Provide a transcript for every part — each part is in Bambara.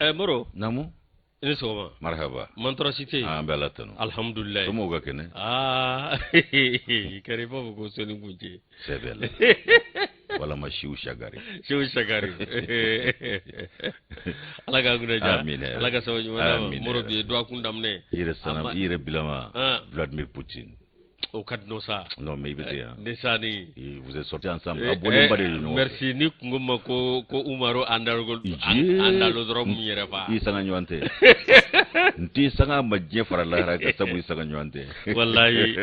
Ɛ Moro. Naamu. I ni sɔgɔma. Marhaba. Mantɔrɔ si tɛ yen. An bɛ Ala tanu. Alihamudulilayi. Somɔgɔw ka kɛnɛ? Aa i kɛra i b'a fɔ ko soni kuncɛ. Sɛbɛ la. Walama Siw Shagari. Siw Shagari. Ala k'an kunna diya. Amina. Ala ka sababu ɲuman d'an ma. Amina. Moro bi ye dɔgɔkun daminɛ. I yɛrɛ sana i yɛrɛ bilama. An. Vladimir Poutine. O ka di nɔ sa. Non mais i bɛ se yan. Ne sani. Vous êtes sortis ensemble. A bɔlen ba de ye ɲɔgɔn fɛ. Merci ni kun ko ma ko Umaru Andalogo Ijee. Andalo dɔrɔn mun yɛrɛ fa. I sanga ɲɔgɔn tɛ. N t'i sanga ma diɲɛ fara lahara kan sabu i sanga ɲɔgɔn tɛ. Walayi.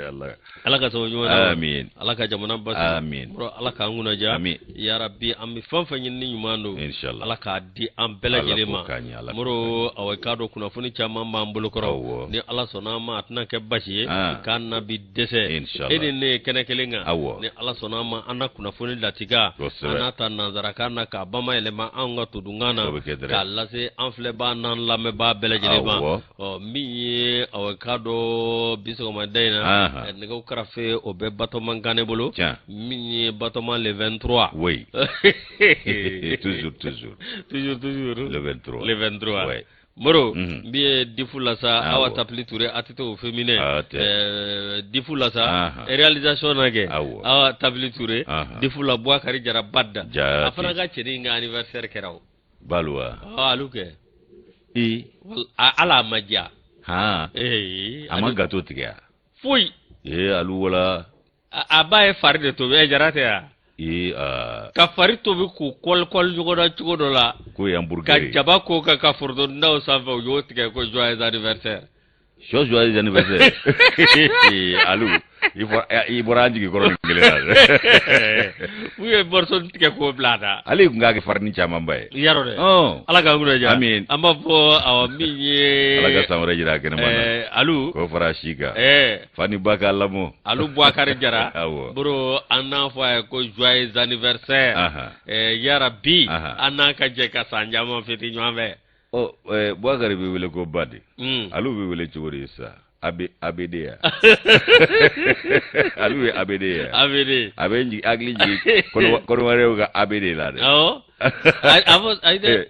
Ala. Ala ka sababu ɲuman d'an ma. Amin. Ala ka jamana basigi. Amin. Moro Ala k'an kunna diya. Amin. Yarabi an bɛ fɛn fɛn ɲini ni ɲuman don. Inshallah. Ala k'a di an bɛɛ lajɛlen ma. Ala k'o k'an ye, Ala k'o Moro awa i k'a dɔn kunnafoni caman b'an bolo kɔrɔ. Awɔ. Ni Ala sɔnna a ma a tɛna kɛ basi ye. Ah. K'an na bi dɛsɛ. Inshallah. E ni ne ye kɛnɛ kelen kan. Awɔ. Ni Ala sɔnna a ma an na kunnafoni latika. Kosɛbɛ. An n'a ta nanzarakan na k'a bamayɛlɛma anw ka todunkan na. O bɛ kɛ dɛrɛ. K'a lase an filɛbaa n'an lamɛnbaa bɛɛ lajɛlen ma. Awɔ. Ɔ min ye awa i k'a dɔn bi sɔgɔmada in na. Ahan. Nɛgɛw karafe o bɛ Batɔman Kane bolo. Tiɲɛ. Min ye Batɔman le 23. Oui. Toujours, toujours. Toujours, toujours. Le 23. Le 23. Ouais. Moro, Mhm. min ye Difu Lasa, Awɔ. Awa Tapili Ture, ATT au féminin. Ah, tɛ. Difu Lasa, Ahan. réalisation na kɛ. Awɔ. Awa Tapili Ture, Ahan. Difu la Bouakari Jara Badda. Jaati. A fana ka cɛnin ka anniversaire kɛra o. Baluwa. Ɔ, alu kɛ. I. Ala a ma diya. Han. Ee, A ma gâteau tigɛ wa? Foyi. Ee alu wala. A ba ye fari de tobi, ɛ Jara tɛ wa? Ee aa. Ka fari tobi k'u kɔli kɔli ɲɔgɔn na cogo dɔ la. K'o ye hamburger Ka ye. jaba k'o kan ka foronto da o sanfɛ u y'o tigɛ ko joyeux anniversaire. Sɔ joyeux anniversaire. Alu i bɔra an jigi kɔrɔ nin kelen na dɛ. U ye morceau tigɛ k'o bila a da. Ale tun k'a kɛ farini camanba ye. Yarɔ dɛ. Ɔn. Ala k'an kunna diya. Amin. An b'a fɔ awɔ min ye. Ala ka san wɛrɛ jira a kɛnɛma na. Alu. K'o fara a si kan. Fa ni ba k'a lamɔ. Alu Bouakari Jara. Awɔ. Boro an n'a fɔ a ye ko joyeux anniversaire. Ahan. Yarabi. Ahan. An n'a ka jɛ ka san caman fêter ɲɔgɔn fɛ. Ɔ Bouakari bɛ wele ko ba de. Alu bɛ wele cogo di sisan? AB ABD ya. Alu ye ABD ya. ABD. A bɛ n hakili jigin Kɔnɔwariw ka ABD la dɛ. Awɔ. A fɔ ayi dɛ.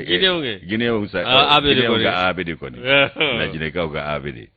Guinéenw kɛ. Guinéenw sa. Ah, ABD Guinéenw kɔni. ka ABD kɔni. Lajinɛkaw ka ABD.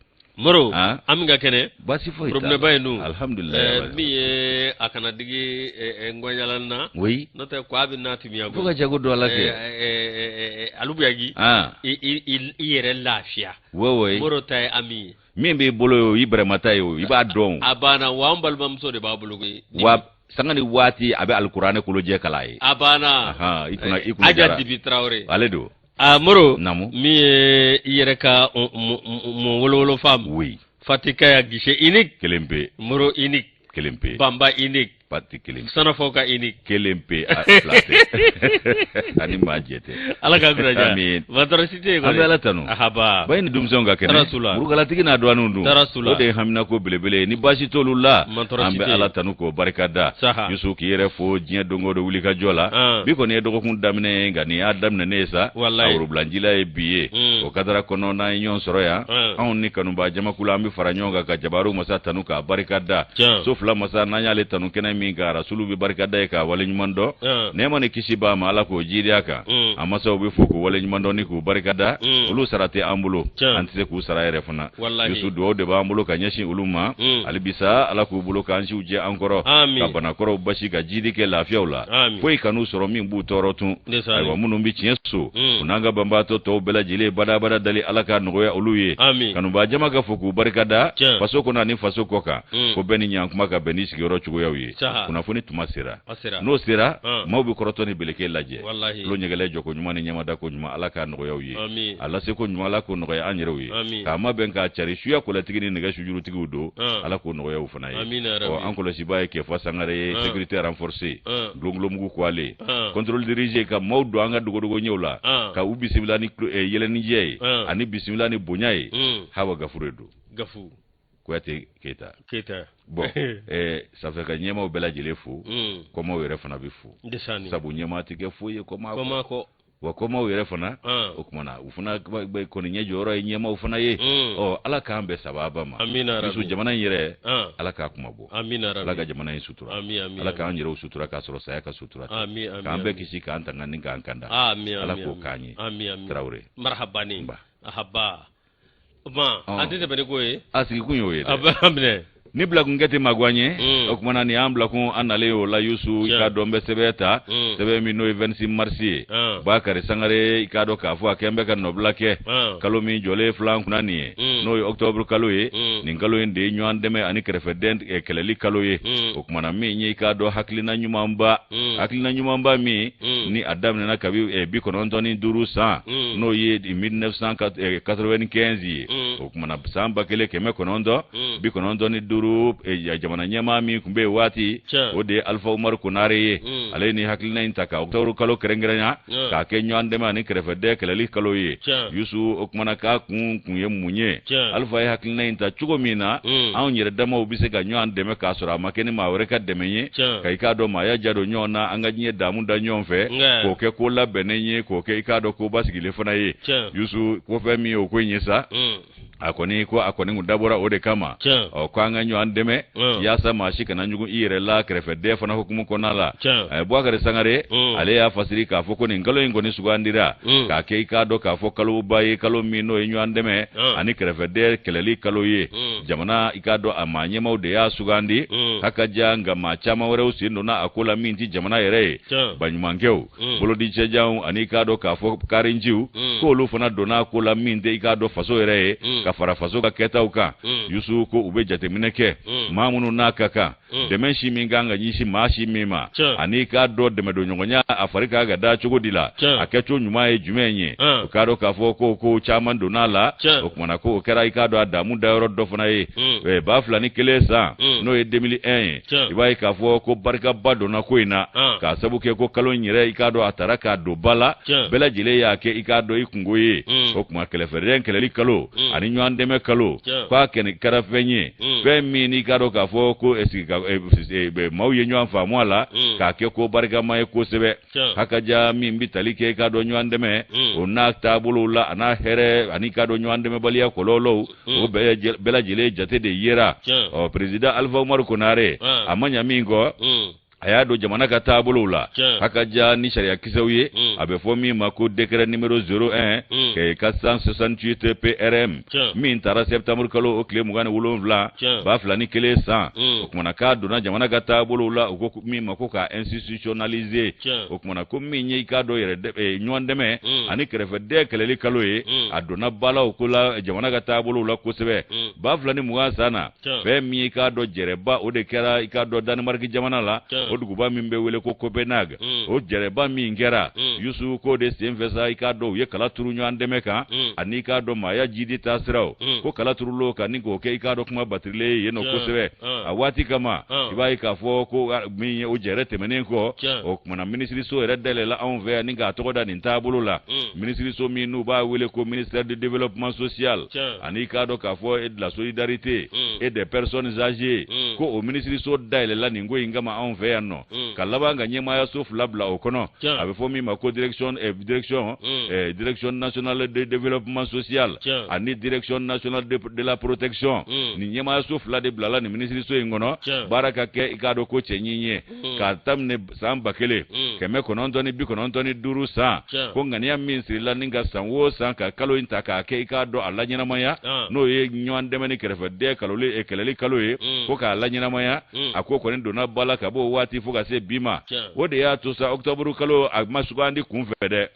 Moro, Han? an bɛ ka kɛnɛ. Baasi foyi t'a la. Robinet ba in dun. Alhamdulilayi. Min ye a kana digi ŋɔɲalan na. Oui. N'o tɛ ko a bɛ n'a timiya Fo ka jago don a la kɛ. Alu Buyagi. Han. I yɛrɛ lafiya. Oui oui. Moro ta ye Ami ye. Min b'i bolo ye o y'i bɛrɛmata ye o i b'a dɔn. A banna wa an balimamuso de b'a bolo koyi. Wa sanga ni waati a bɛ alikuranɛ kolojɛ kalan a ye. A banna. Ahan, i kunna i kunna Aja jara. Dibi Tarawele. Ale don. A Moro. Naamu. Min ye i yɛrɛ ka mɔ wolowolo faamu. Oui. Fatika ya guichet unique. Kelen pe. Moro unique. Kelen pe. Bamba unique. Pati kelen pe. Sanafɔ ka unique. Kelen pe a fila tɛ. Ani maa jɛ tɛ. Ala k'an kunna diya. Amin. Mantɔrɔ si tɛ yen kɔni. An bɛ Ala tanu. Ahaba. Ba in ni denmisɛnw ka kɛnɛ. Tarasu la. Murukalatigi n'a dɔgɔninw dun. Tarasu la. O de ye haminako belebele ye. Ni baasi t'olu la. Mantɔrɔ An si bɛ tɛ yen. Ala tanu k'o barika da. Saha. Yusu k'i yɛrɛ fo diɲɛ don o don wulikajɔ la. An. Bi kɔni ye dɔgɔkun daminɛ ye nka nin y'a daminɛ ne ye sa. Walayi. A worobilanjila ye bi ye. O kadara kɔnɔ n'an ye ɲɔgɔn sɔrɔ yan. An. Anw ni kanubaa jamakulu an bɛ fara ɲɔgɔn kan ka jabaru masa tanu k'a barika da. Tiɲɛ. So fila masa n'an y'ale tanu kɛnɛ min kan rasulu bɛ barika da ye k'a waleɲuman dɔn. Nɛɛma ni kisi b'a ma Ala k'o jiidi a kan. A masaw bɛ fo k'u waleɲuman dɔn ni k'u barika da. Olu sara tɛ an bolo. Tiɲɛ. An tɛ se k'u sara yɛrɛ fana. Walahi. Yusu dugawu de b'an bolo ka ɲɛsin olu ma. Hali bi sa Ala k'u bolo k'an siw jɛ an kɔrɔ. Amin. Ka banakɔrɔw basi ka jiidi kɛ lafiyaw la. Amin. Foyi kan'u sɔrɔ min b'u tɔɔrɔ tun. Ndeysaan. Ayiwa minnu bɛ tiɲɛ so. U n'an ka banbaatɔ tɔw bɛɛ lajɛlen badabada dali Ala ka nɔgɔya olu ye. Amin. Kanubaa jama ka fo k'u barika da. Tiɲɛ. Faso kɔnɔ ani faso kɔ kan. Ko bɛɛ ni ɲankuma ka bɛn ni sigiyɔrɔ cogoyaw ye. Saha. Kunnafoni tuma sera. A sera. N'o sera, An. maaw bɛ kɔrɔtɔ ni beleke lajɛ. Walahi. Tulo ɲɛgɛlɛ jɔko ɲuman ni ɲɛmadako ɲuman Ala k'a nɔgɔya u ye. Amin. A laseko ɲuman Ala k'o nɔgɔya an yɛrɛw ye. Amin. K'a mabɛn k'a cari suya kɔlɛtigi ni nɛgɛ sujurutigiw don. An. Ala k'o nɔgɔya u fana ye. Amina ya Ɔ, Rabbi. an kɔlɔsibaa ye Kɛfa Sangare ye, An. sécurité renforcée. An. Gulongulonmugu ko ale. An. Contrôle dirigé ka maaw don an ka dogodogo ɲɛw la. An. Ka u bisimila ni yɛlɛnijɛ ye. An. Ani bisimila ni bonya ye. Hawa Gafure don. Gafu. Kuyate Keyita. Keyita. Bon, sanfɛ ka ɲɛmaaw bɛɛ lajɛlen fo. Kɔmaw yɛrɛ fana bɛ fo. Ndeysaan. Sabu ɲɛmaa tɛ kɛ foyi ye kɔmaa kɔ. Kɔmaa kɔ. Wa kɔmaw yɛrɛ fana, o tuma na u fana kɔni ɲɛ jɔyɔrɔ ye ɲɛmaaw fana ye. Ɔ, Ala k'an bɛn sababa ma. Yusu, jamana in yɛrɛ, Ala k'a kuma bɔ. Ala ka jamana in sutura. Ala k'an yɛrɛw sutura k'a sɔrɔ saya ka sutura, k'an bɛɛ kisi, k'an tanga ni k'an kanda. Ala k'o k'an ye. Tarawele. Marhabani. Ahaba. O tuma, an tɛ tɛmɛ ni ko ye. A sigikun y'o ye dɛ. A bɛ minɛ. Ni bilakunkɛ tɛ maguwan ye. O tuma na nin y'an bilakun, an nalen o la. Yusu, i k'a dɔn n bɛ sɛbɛn ta, sɛbɛn min n'o ye 26 mars ye. Bakari Sangare, i k'a dɔn k'a fɔ a kɛn bɛ ka nɔbila kɛ kalo min jɔlen filan kunna nin ye, n'o ye octobre kalo ye. Nin kalo in de ye ɲɔgɔn dɛmɛ ani kɛrɛfɛdɛn kɛlɛli kalo ye. O tuma na min ye, i k'a dɔn, hakilina ɲumanba, hakilina ɲumanba min ni a daminɛna kabi 95 san, n'o ye 1995 ye. O tuma na san 1995, jamana ɲɛmaa min tun bɛ yen waati, o de ye Alifa Umaru Konare ye. Ale ye nin hakilina in ta ka octobre kalo kɛrɛnkɛrɛnya k'a kɛ ɲɔgɔn dɛmɛ ani kɛrɛfɛdɛn kɛlɛli kalo ye. Yusu, o tuma na k'a kun kun ye mun ye? Alifa ye hakilina in ta cogo min na, anw yɛrɛ damaw bɛ se ka ɲɔgɔn dɛmɛ k'a sɔrɔ a ma kɛ ni maa wɛrɛ ka dɛmɛ ye, ka i k'a dɔn maaya ja don ɲɔgɔn na, an ka diɲɛ damu da ɲɔgɔn fɛ, k'o kɛ ko labɛnnen ye, k'o kɛ i k'a dɔn ko basigilen fana ye. Yusu, ko fɛn min ye o ko in ye sa, a kɔni ko a kɔni kun dabɔra o de kama. Ɔ, ko an ka ɲɔgɔn dɛmɛ yaasa maa si kana ɲugun i yɛrɛ la, kɛrɛfɛdɛn fana hukumu kɔnɔna la. Bubakari Sangare, ale y'a fasiri k'a fɔ ko nin kalo in kɔni sugandira k'a kɛ i k'a dɔn k'a fɔ kaloba ye, kalo min n'o ye ɲɔgɔn dɛmɛ ani kɛrɛfɛdɛn kɛlɛli kalo ye. Jamana, i k'a dɔn, a maa ɲɛmaaw de y'a sugandi haka ja, nka maa caman wɛrɛw sen donna a ko la min tɛ jamana yɛrɛ ye, baɲumankɛw, bolodicɛjanw ani i k'a dɔn k'a fɔ karinciw, k'olu fana donna a ko la min tɛ i k'a dɔn faso yɛrɛ ye, ka fara faso ka kɛtaw kan. Yusu, ko u bɛ jateminɛ kɛ maa minnu n'a ka kan dɛmɛ si min kan ka ɲɛsin maa si min ma, ani i k'a dɔn dɛmɛdonɲɔgɔnya a fari kan ka da cogo di la, a kɛcogo ɲuman ye jumɛn ye. O k'a dɔn k'a fɔ ko caman donna a la. O kumana ko o kɛra i k'a dɔn a damu dayɔrɔ dɔ fana ye. 2001 san, n'o ye 2001 ye, i b'a ye k'a fɔ ko barikaba donna ko in na, k'a sabu kɛ ko kalo in yɛrɛ, i k'a dɔn a taara k'a don ba la, bɛɛ lajɛlen y'a kɛ i k'a dɔn i kungo ye. O tuma kɛlɛfɛdɛn kɛlɛli kalo ani ɲɔgɔn dɛmɛ kalo, k'a kɛni kɛra fɛn ye, fɛn min n'i k'a dɔn k'a fɔ ko maaw ye ɲɔgɔn faamu a la, k'a kɛ ko barikama ye kosɛbɛ. Hakaja min bɛ tali kɛ i k'a dɔn ɲɔgɔn dɛmɛ o n'a taabolow la, a n'a hɛrɛ ani k'a dɔn ɲɔgɔn dɛmɛbaliya kɔlɔlɔw, o bɛɛ lajɛlen jate de yera. Ɔ, président Alifa Umaru Konare, a ma ɲa min kɔ, a y'a don jamana ka taabolow la hakaja ni sariyakisɛw ye, a bɛ fɔ min ma ko décret numéro 01 468 PRM, min taara septembre kalo o tile 27 2001 san. O kumana k'a donna jamana ka taabolow la, u ko min ma ko k'a institutionnaliser. O kumana ko min ye i k'a dɔn yɛrɛ ɲɔgɔn dɛmɛ ani kɛrɛfɛdɛn kɛlɛli kalo ye, a donna ba la o ko la jamana ka taabolow la kosɛbɛ. 2020 san na, fɛn min i k'a dɔn jɛrɛba, o de kɛra i k'a dɔn Danemark jamana la, o duguba min bɛ wele ko Copenhague. O jɛrɛba min kɛra, Yusu, k'o de senfɛ sa, i k'a dɔn u ye kala turu ɲɔgɔn dɛmɛ kan ani i k'a dɔn maaya jidi taasiraw, ko kala turulo kan ni k'o kɛ i k'a dɔn kuma batirilen ye yen nɔ kosɛbɛ. A waati kama, i b'a ye k'a fɔ ko min ye o jɛrɛ tɛmɛnen kɔ, o kumana minisiriso yɛrɛ dayɛlɛla anw fɛ yan ni k'a tɔgɔ da nin taabolo la, minisiriso min n'u b'a wele ko ministère du développement social ani i k'a dɔn k'a fɔ et de la solidarité et des personnes âgées, ko o minisiriso dayɛlɛla nin ko in kama anw fɛ yan nɔ, ka laban ka ɲɛmaayaso fila bila o kɔnɔ, a bɛ fɔ min ma ko direction nationale de développement social ani direction nationale de la protection. Nin ɲɛmaayaso fila de bilala nin minisiriso in kɔnɔ, baara ka kɛ i k'a dɔn ko cɛɲi ye. K'a daminɛ san 1995 san, ko ŋaniya min sirila ni ka san o san ka kalo in ta k'a kɛ i k'a dɔn a laɲɛnamaya, n'o ye ɲɔgɔn dɛmɛ ni kɛrɛfɛdɛn kɛlɛli kalo ye, ko k'a laɲɛnamaya, a ko kɔni donna ba la ka b'o waati fo ka se bi ma. O de y'a to sa, octobre kalo a ma sugandi kun fɛ dɛ.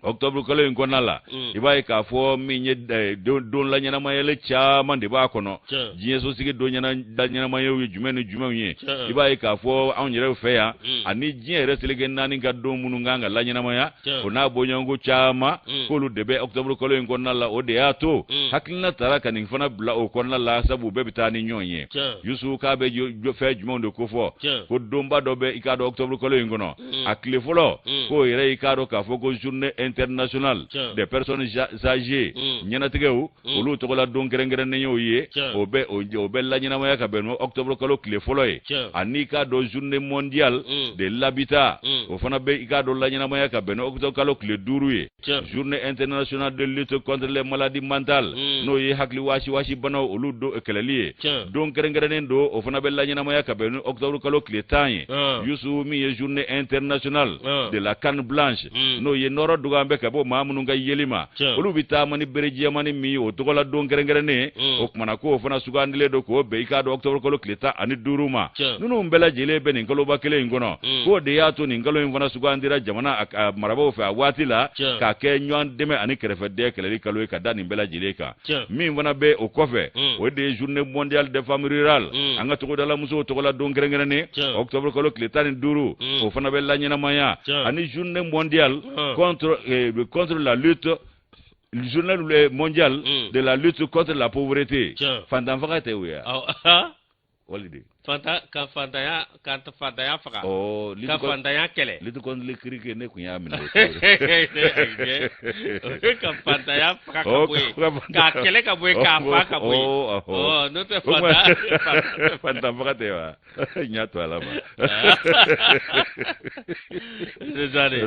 Octobre kalo in kɔnɔna la, i b'a ye k'a fɔ min ye don laɲɛnamayali caman de b'a kɔnɔ. Diɲɛsosigi don laɲɛnamayaw ye jumɛn ni jumɛnw ye? I b'a ye k'a fɔ anw yɛrɛ fɛ yan ani diɲɛ yɛrɛ seleke naani ka don minnu kan ka laɲɛnamaya, o n'a bɔɲɔgɔnko caman, k'olu de bɛ octobre kalo in kɔnɔna la. O de y'a to hakilina taara ka nin fana bila o kɔnɔna la, sabu u bɛɛ bɛ taa ni ɲɔgɔn ye. Yusu, k'a bɛ fɛn jumɛnw de kofɔ? Ko donba dɔ bɛ i k'a dɔn octobre kalo in kɔnɔ, a tile fɔlɔ, k'o yɛrɛ i k'a dɔn k'a fɔ ko journée internationale des personnes âgées, ɲɛnatigɛw olu tɔgɔla don kɛrɛnkɛrɛnnen y'o ye. O bɛ o bɛ laɲɛnamaya ka bɛn octobre kalo tile fɔlɔ ye. Ani i k'a dɔn journée mondiale de l'habitat, o fana bɛ i k'a dɔn laɲɛnamaya ka bɛn octobre kalo tile 5 ye. Journée internationale de lutte contre les maladies mentales, n'o ye hakili wasiwasi banaw olu do kɛlɛli ye, don kɛrɛnkɛrɛnnen don, o fana bɛ laɲɛnamaya ka bɛn ni octobre kalo tile 10 ye. Yusu, min ye journée internationale de la canne blanche, n'o ye nɔrɔ dugan bɛ ka bɔ maa minnu ka yeli ma, olu bɛ taama ni bere jɛmani min ye, o tɔgɔla don kɛrɛnkɛrɛnnen, o kumana k'o fana sugandilen don k'o bɛn i k'a dɔn octobre kalo tile 15 ma. Ninnu bɛɛ lajɛlen bɛ nin kaloba kelen in kɔnɔ, k'o de y'a to nin kalo in fana sugandira jamana marabaaw fɛ a waati la k'a kɛ ɲɔgɔn dɛmɛ ani kɛrɛfɛdɛn kɛlɛli kalo ye ka da nin bɛɛ lajɛlen kan. Min fana bɛ o kɔfɛ, o de ye journée mondiale des femmes rurales, an ka togodala musow tɔgɔla don kɛrɛnkɛrɛnnen, octobre kalo tile 15, o fana bɛ laɲɛnamaya. Ani journée mondiale contre la lutte, journée mondiale de la lutte contre la pauvreté. Fantan faga tɛ o ye wali de. Fanta ka fantanya, ka fantanya faga. Ɔ. Ka fantanya kɛlɛ. Lutte contre le criquet, ne kun y'a minɛ. Ka fantanya faga ka bɔ yen, k'a kɛlɛ ka bɔ yen, k'a fa ka bɔ yen. Ɔ, n'o tɛ fantan fantan faga tɛ wa? N y'a to ala ma. C'est ça de.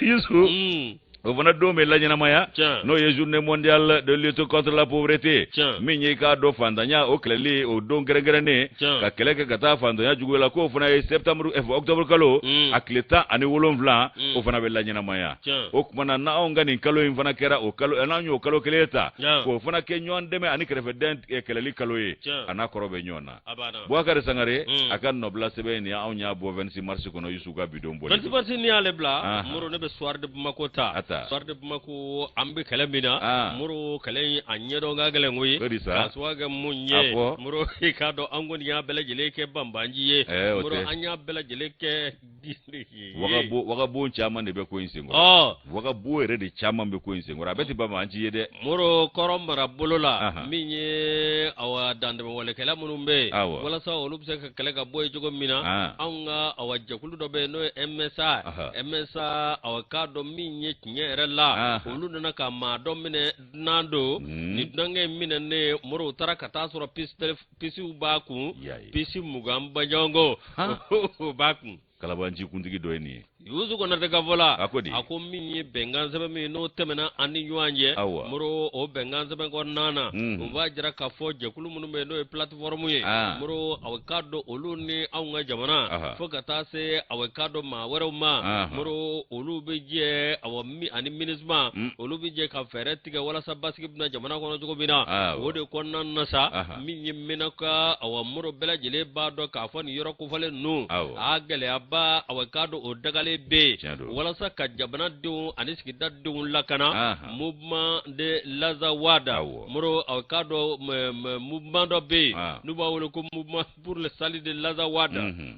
Yusu, o fana don bɛ laɲɛnamaya, n'o ye journée mondiale de lutte contre la pauvreté, min ye i k'a dɔn fantanya o kɛlɛli, o don kɛrɛnkɛrɛnnen ka kɛlɛ kɛ ka taa fantanya juguya la, k'o fana ye septembre, octobre kalo a tile 17, o fana bɛ laɲɛnamaya. O tuma na, n'anw ka nin kalo in fana kɛra o kalo, n'an y'o kalo kelen ta k'o fana kɛ ɲɔgɔn dɛmɛ ani kɛrɛfɛdɛn kɛlɛli kalo ye, a n'a kɔrɔ bɛ ɲɔgɔn na. Bubakari Sangare, a ka nɔbila sɛbɛn in, anw y'a bɔ 26 mars kɔnɔ. Yusu ka bidon bɔli. 26 mars, n'i y'ale bila, Moro, ne bɛ Soir de Bamako ta. Soir de Bamako, an bɛ kɛlɛ min na, Moro, kɛlɛ in a ɲɛdɔn ka gɛlɛn koyi. K'a sababu kɛ mun ye, Moro, i k'a dɔn an kɔni y'a bɛɛ lajɛlen kɛ banbanji ye. Moro, an y'a bɛɛ lajɛlen kɛ. Wagabon caman de bɛ ko in senkɔrɔ, wagabo yɛrɛ de caman bɛ ko in senkɔrɔ, a bɛɛ tɛ banbanci ye dɛ. Moro, kɔrɔ mara bolo la, min ye awa dantɛmɛwalekɛla minnu bɛ yen, walasa olu bɛ se ka kɛlɛ ka bɔ yen cogo min na, anw ka awa jɛkulu dɔ bɛ yen, n'o ye MSA. MSA, awa k'a dɔn min ye tiɲɛ yɛrɛ la, olu nana ka maa dɔ minɛ, dunan don. Ni dunankɛ in minɛnen, Moro, u taara ka taa sɔrɔ pisiw b'a kun, pisi 20 baɲɔgɔnko o b'a kun. Kalabanci kuntigi dɔ ye nin ye. Yusu Konate ka fɔ la, a ko di? A ko min ye bɛnkan sɛbɛn min n'o tɛmɛna an ni ɲɔgɔn cɛ, Moro, o bɛnkan sɛbɛn kɔnɔna na, o b'a jira k'a fɔ jɛkulu minnu bɛ yen, n'o ye plateforme ye, Moro, aw k'a dɔn olu ni anw ka jamana, fo ka taa se aw k'a dɔn maa wɛrɛw ma, Moro, olu bɛ jɛ awa ani MINUSMA, olu bɛ jɛ ka fɛɛrɛ tigɛ walasa basigi bɛna jamana kɔnɔ cogo min na. O de kɔnɔna na sa, min ye Menaka, awa Moro, bɛɛ lajɛlen b'a dɔn k'a fɔ nin yɔrɔ kofɔlen ninnu, a gɛlɛyaba, awa k'a dɔn o dagalen bɛ yen, walasa ka jamanadenw ani sigidadenw lakana. Mouvement de l'Azawad, Moro, awa k'a dɔn mouvement dɔ bɛ yen n'u b'a wele ko Mouvement pour le salut de l'Azawad,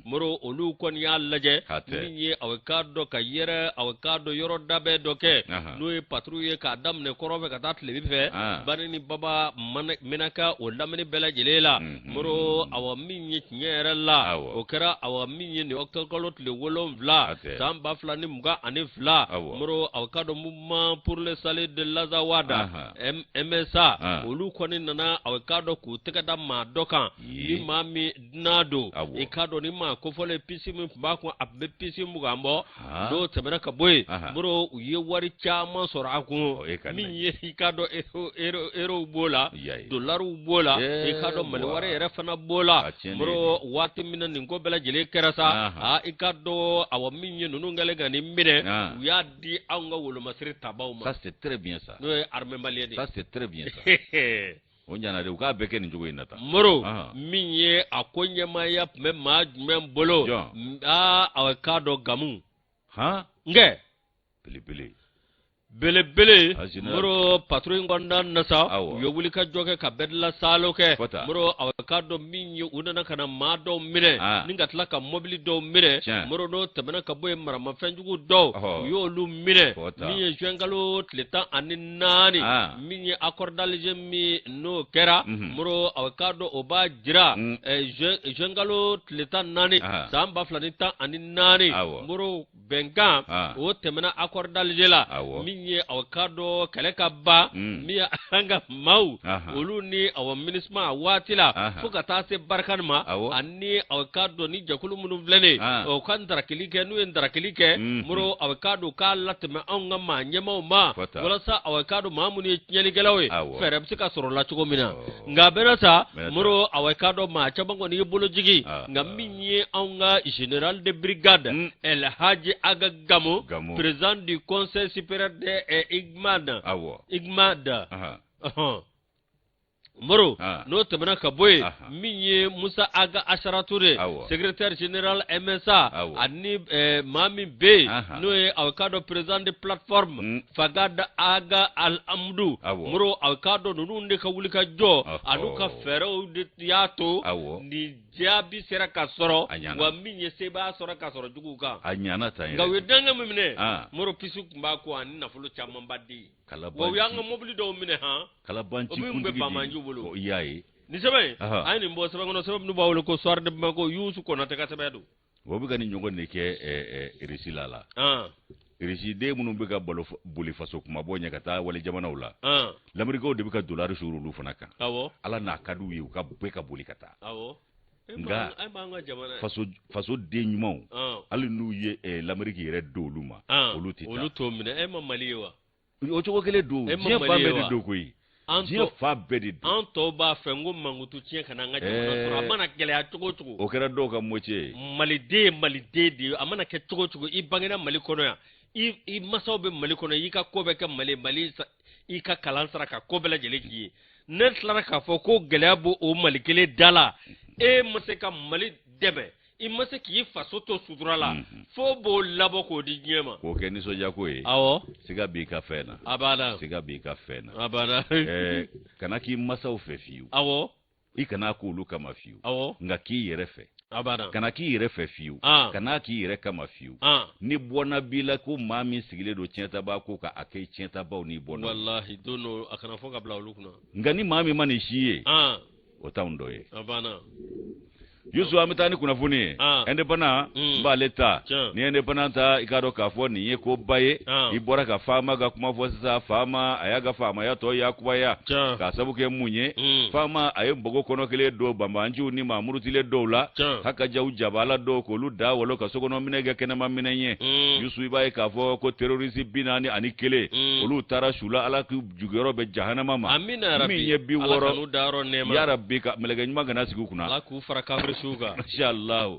Moro, olu kɔni y'a lajɛ min ye awa k'a dɔn ka yɛrɛ awa k'a dɔn yɔrɔ dabɛn dɔ kɛ, n'o ye patrouille ye, k'a daminɛ kɔrɔn fɛ ka taa tilebin fɛ, Bani ni Baba, Menaka, o lamini bɛɛ lajɛlen la. Moro, awa min ye tiɲɛ yɛrɛ la, o kɛra awa min ye nin octobre kalo tile 7 san 2022. Moro, awa k'a dɔn Mouvement pour le salut de l'Azawad, MSA, olu kɔni nana awa k'a dɔn k'u tɛgɛ da maa dɔ kan, ni maa min dunan don. I k'a dɔn ni maa kofɔlen, pisi min tun b'a kun, a tun bɛ pisi 20 bɔ. N'o tɛmɛna ka bɔ yen, Moro, u ye wari caman sɔrɔ a kun, min ye i k'a dɔn erow b'o la, dolariw b'o la, i k'a dɔn Mali wari yɛrɛ fana b'o la. Moro, waati min na nin ko bɛɛ lajɛlen kɛra sa, aa, i k'a dɔn awa min ye ninnu kɛlen ka nin minɛ, u y'a di anw ka wolomasiri tabaw ma. Ça, c'est très bien ça. N'o ye armée malienne. Ça, c'est très bien ça. O ɲana de, u k'a bɛɛ kɛ nin cogo in na tan. Moro, min ye a ko ɲɛmaaya tun bɛ maa jumɛn bolo? Aa, a k'a dɔn Gamu. Nkɛ. Belebele. Belebele moro patrouille in kɔnɔna na sa u ye wuli ka jɔ kɛ ka bɛɛdila saalo kɛ moro a k'a dɔn min ye u nana ka na maa dɔw minɛ ni ka tila ka mɔbili dɔw minɛ moro n'o tɛmɛna ka bɔ yen maramafɛnjugu dɔw u y'olu minɛ min ye juin kalo tile 14 min ye accord d'Alger min n'o kɛra moro a k'a dɔn o b'a jira juin kalo tile 14 san 2014 moro bɛnkan ah. o tɛmɛna accord d'Alger la min ye aw k'a dɔn kɛlɛ ka ban mm. min ye an ka maaw olu ni awa MINUSMA a waati la fo ka taa se Barkhane ma ani aw k'a dɔn ni jɛkulu minnu filɛ nin ah. o ka ndarakili kɛ n'u ye ndarakili kɛ mm-hmm. moro aw k'a dɔn k'a latɛmɛ anw ka maa ɲɛmaaw ma walasa aw k'a dɔn maa minnu ye tiɲɛnikɛlaw ye fɛɛrɛ bɛ se ka sɔrɔ la cogo min na nka a bɛna sa moro aw k'a dɔn maa caman kɔni y'i bolo jigin ah, nka ah. min ye anw ka général de brigade mm. El Hadji Ag Gamou président du conseil supérieur de eh, Igmad Igmad Moro ah. n'o tɛmɛna ka bɔ yen min ye Musa Ag Achara Touré secrétaire général MSA ani eh, maa min bɛ yen n'o ye aw k'a dɔn président de plateforme mm. Fagad Ag Alhamdou Moro aw k'a dɔn ninnu de ka wuli ka jɔ an'u ka fɛɛrɛw de y'a to nin jaabi sera ka sɔrɔ wa min ye sebaaya sɔrɔ ka sɔrɔ juguw kan a ɲana tan nka u ye denkɛ min minɛ ah. Moro puce tun b'a kɔ ani nafolo camanba de wa u y'an ka mobili dɔw minɛ han kalabanci o min bɛ banbaanciw bolo i y'a ye nin sɛbɛn in an ye nin bɔ sɛbɛn kɔnɔ sɛbɛn min b'a wele ko Soir de Bamako Yusu Konatɛ ka sɛbɛn don o bɛ ka nin ɲɔgɔn de kɛ Irisi la la Irisi den minnu bɛ ka boli faso kunmabɔ ɲɛ ka taa wali jamanaw la lamerikaw de bɛ ka dolari suuru olu fana kan ala n'a ka d'u ye u ka bɛɛ ka boli ka taa nka faso den ɲumanw hali n'u ye lameriki yɛrɛ don olu ma olu tɛ taa olu t'o minɛ e ma mali ye wa o cogo kelen don diɲɛ fan bɛɛ de don koyi diɲɛ fan bɛɛ de don an tɔw b'a fɛ n ko mankutu tiɲɛ kana an ka jamana sɔrɔ a mana gɛlɛya cogo o cogo o kɛra dɔw ka motiye ye maliden ye maliden de ye a mana kɛ cogo o cogo i bangena mali kɔnɔ yan i masaw bɛ mali kɔnɔ i ka ko bɛɛ kɛ mali mali i ka kalan sara ka ko bɛɛ lajɛlen k'i ye ne tilara k'a fɔ ko gɛlɛya b'o o mali kelen da la e ma se ka mali dɛmɛ i ma se k'i faso to sutura la mhm. fo b'o labɔ k'o di diɲɛ ma k'o kɛ nisɔndiyako ye awɔ siga b'i ka fɛn na abada siga b'i ka fɛn na abada ɛɛ kana k'i masaw fɛ fiyewu awɔ i kana k'olu kama fiyewu awɔ nka k'i yɛrɛ fɛ abada kana k'i yɛrɛ fɛ fiyewu ah. kana k'i yɛrɛ kama fiyewu ah. ni bɔnna b'i la ko maa min sigilen don tiɲɛtabaa ko kan a kɛ tiɲɛtabaw n'i bɔnna walahi don dɔ a kana fɔ ka bila olu kunna nka ni maa min ma nin si ye ah. o t'anw dɔ ye a banna Yusu an bɛ taa ni kunnafoni ye ah. indépendant mm. n b'ale ta ni ye indépendant ta i k'a dɔn k'a fɔ nin ye koba ye ah. i bɔra ka faama ka kuma fɔ sisan faama a y'a ka faamaya tɔ yakubaya k'a sabu kɛ mun ye mm. faama a ye npogo kɔnɔ kelen don banbaanciw ni maa murutilen dɔw la haka jaw jabala dɔw k'olu da walo ka sokɔnɔ minɛ kɛ kɛnɛma minɛ ye mm. Yusu i b'a ye k'a fɔ ko terroriste 41 olu taara su la ala k'u juguyɔrɔ bɛn jahanama ma amina yarabi min ye bi ala wɔɔrɔ kan'u dayɔrɔ nɛɛma yarabi ka mɛlɛkɛ ɲuman kana sigi u kunna ala k'u fara kafirisiw kan inshallah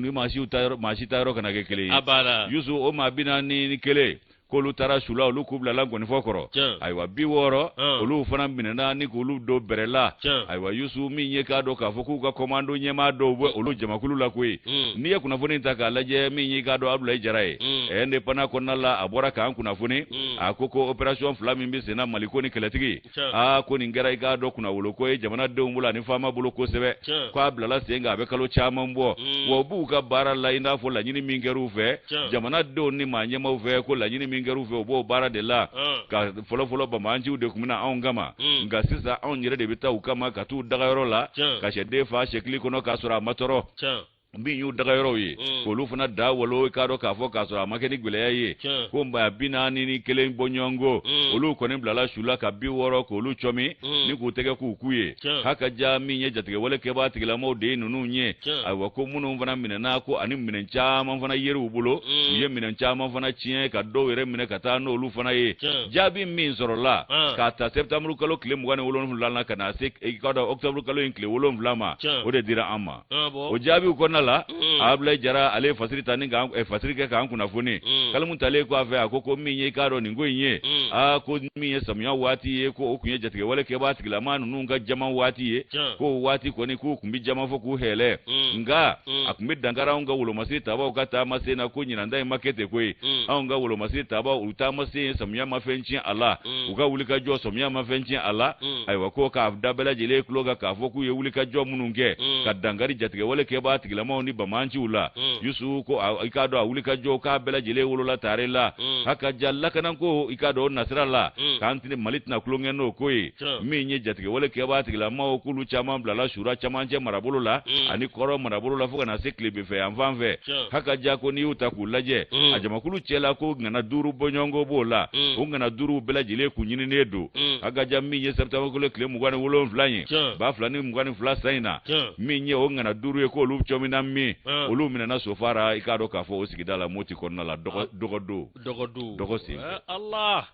ni maa siw ta yɔrɔ maa si ta yɔrɔ kana kɛ kelen ye abada yusu o maa 41 k'olu taara su la olu k'u bilala nkɔnifɔ kɔrɔ Tiɲɛ. ayiwa 60 Ɔn. olu fana minɛna ni k'olu don bɛrɛ la Tiɲɛ. ayiwa yusu min ye k'a dɔn k'a fɔ k'u ka kɔmando ɲɛmaa dɔw bɛ olu jamakulu la koyi Mm. n'i ye kunnafoni ta k'a lajɛ min y'i k'a dɔn abulayi jara ye Mm. indépendant kɔnɔna la a bɔra k'an kunnafoni Mm. a ko ko opération fila min bɛ senna maliko ni kɛlɛtigi Tiɲɛ. aa ko nin kɛra i k'a dɔn kunnawoloko ye jamanadenw bolo ani faama bolo kosɛbɛ Tiɲɛ. ko a bilala sen kan a bɛ kalo caman bɔ Mm. wa u b'u ka baara la i n'a fɔ laɲini min kɛr'u fɛ Tiɲɛ. jamanadenw ni maa ɲɛmaaw fɛ ko laɲini min kɛr'u fɛ u b'o baara de la Ah. ka fɔlɔfɔlɔ banbaanciw de tun bɛ na anw kama Mm. nka sisan anw yɛrɛ de bɛ taa u kama ka t'u dagayɔrɔ la Tiɲɛ. ka sɛden fa sɛkili kɔnɔ k'a sɔrɔ a ma tɔɔrɔ Tiɲɛ. min y'u dagayɔrɔw ye Mm. k'olu fana da walo i k'a dɔn k'a fɔ k'a sɔrɔ a ma kɛ ni gɛlɛya ye Tiɲɛ. ko maa 41 bɔɲɔgɔnko Mm. olu kɔni bilala su la ka 60 k'olu cɔmi Mm. ni k'u tɛgɛ k'u k'u ye Tiɲɛ. haka ja min ye jatigɛwale kɛbaa tigilamɔgɔw de ye ninnu ye Tiɲɛ. ayiwa ko minnu fana minɛna ko ani minɛn caman fana yer'u bolo Mm. u ye minɛn caman fana tiɲɛ ka dɔw yɛrɛ minɛ ka taa n'olu fana ye Tiɲɛ. jaabi min sɔrɔla Ah. k'a ta septembre kalo tile 27 na ka na se i k'a dɔn octobre kalo in tile 7 ma Tiɲɛ. o de dira an ma Ah, bon. o jaabiw kɔnɔna la, Abulayi Jara ale ye fasiri ta ni k'an fasiri kɛ k'an kunnafoni. Kalimu talen kɔ a fɛ, a ko ko min ye i k'a dɔn nin ko in ye, aa ko min ye samiya waati ye, ko o tun ye jatigɛwale kɛbaa tigilama ninnu ka jama waati ye, ko o waati kɔni k'u tun bɛ jama fo k'u hɛlɛ, nka a tun bɛ dankari anw ka wolomasiri tabaw ka taamasen na, ko ɲinan ta in ma kɛ ten koyi. Anw ka wolomasiri tabaw u taamasen ye samiya ma fɛn tiɲɛ a la, u ka wulikajɔ samiya ma fɛn tiɲɛ a la. Ayiwa, ko k'a da bɛɛ lajɛlen tulo kan k'a fɔ k'u ye wulikajɔ minnu kɛ ka dankari jatigɛwale kɛbaa tigilamaw ni bamanciw la, Yusu ko i k'a dɔn a wulikajɔ k'a bɛɛ lajɛlen wolola tare la, haka ja lakanako i k'a dɔn o nasira la, k'an tɛna Mali tɛna tulonkɛ n'o ko ye. Min ye jatigɛwale kɛbaa tigilamaw k'olu caman bilala sura camancɛ marabolo la ani kɔrɔn marabolo la fo ka na se tilebinfɛ yan fan fɛ. Haka ja ko n'i y'u ta k'u lajɛ, a jamakulu cɛla ko ŋana 5 bɔɲɔgɔnko b'o la, o ŋana 5 bɛɛ lajɛlen kun ɲininen don. Haka ja min ye septembre kalo tile 27 ye 2022 san in na, min ye o ŋana 5 ye k'olu cɔmina min, olu minɛna Sofara i k'a dɔn k'a fɔ o sigida la Moti kɔnɔna la dɔgɔdon dɔgɔ sen Allah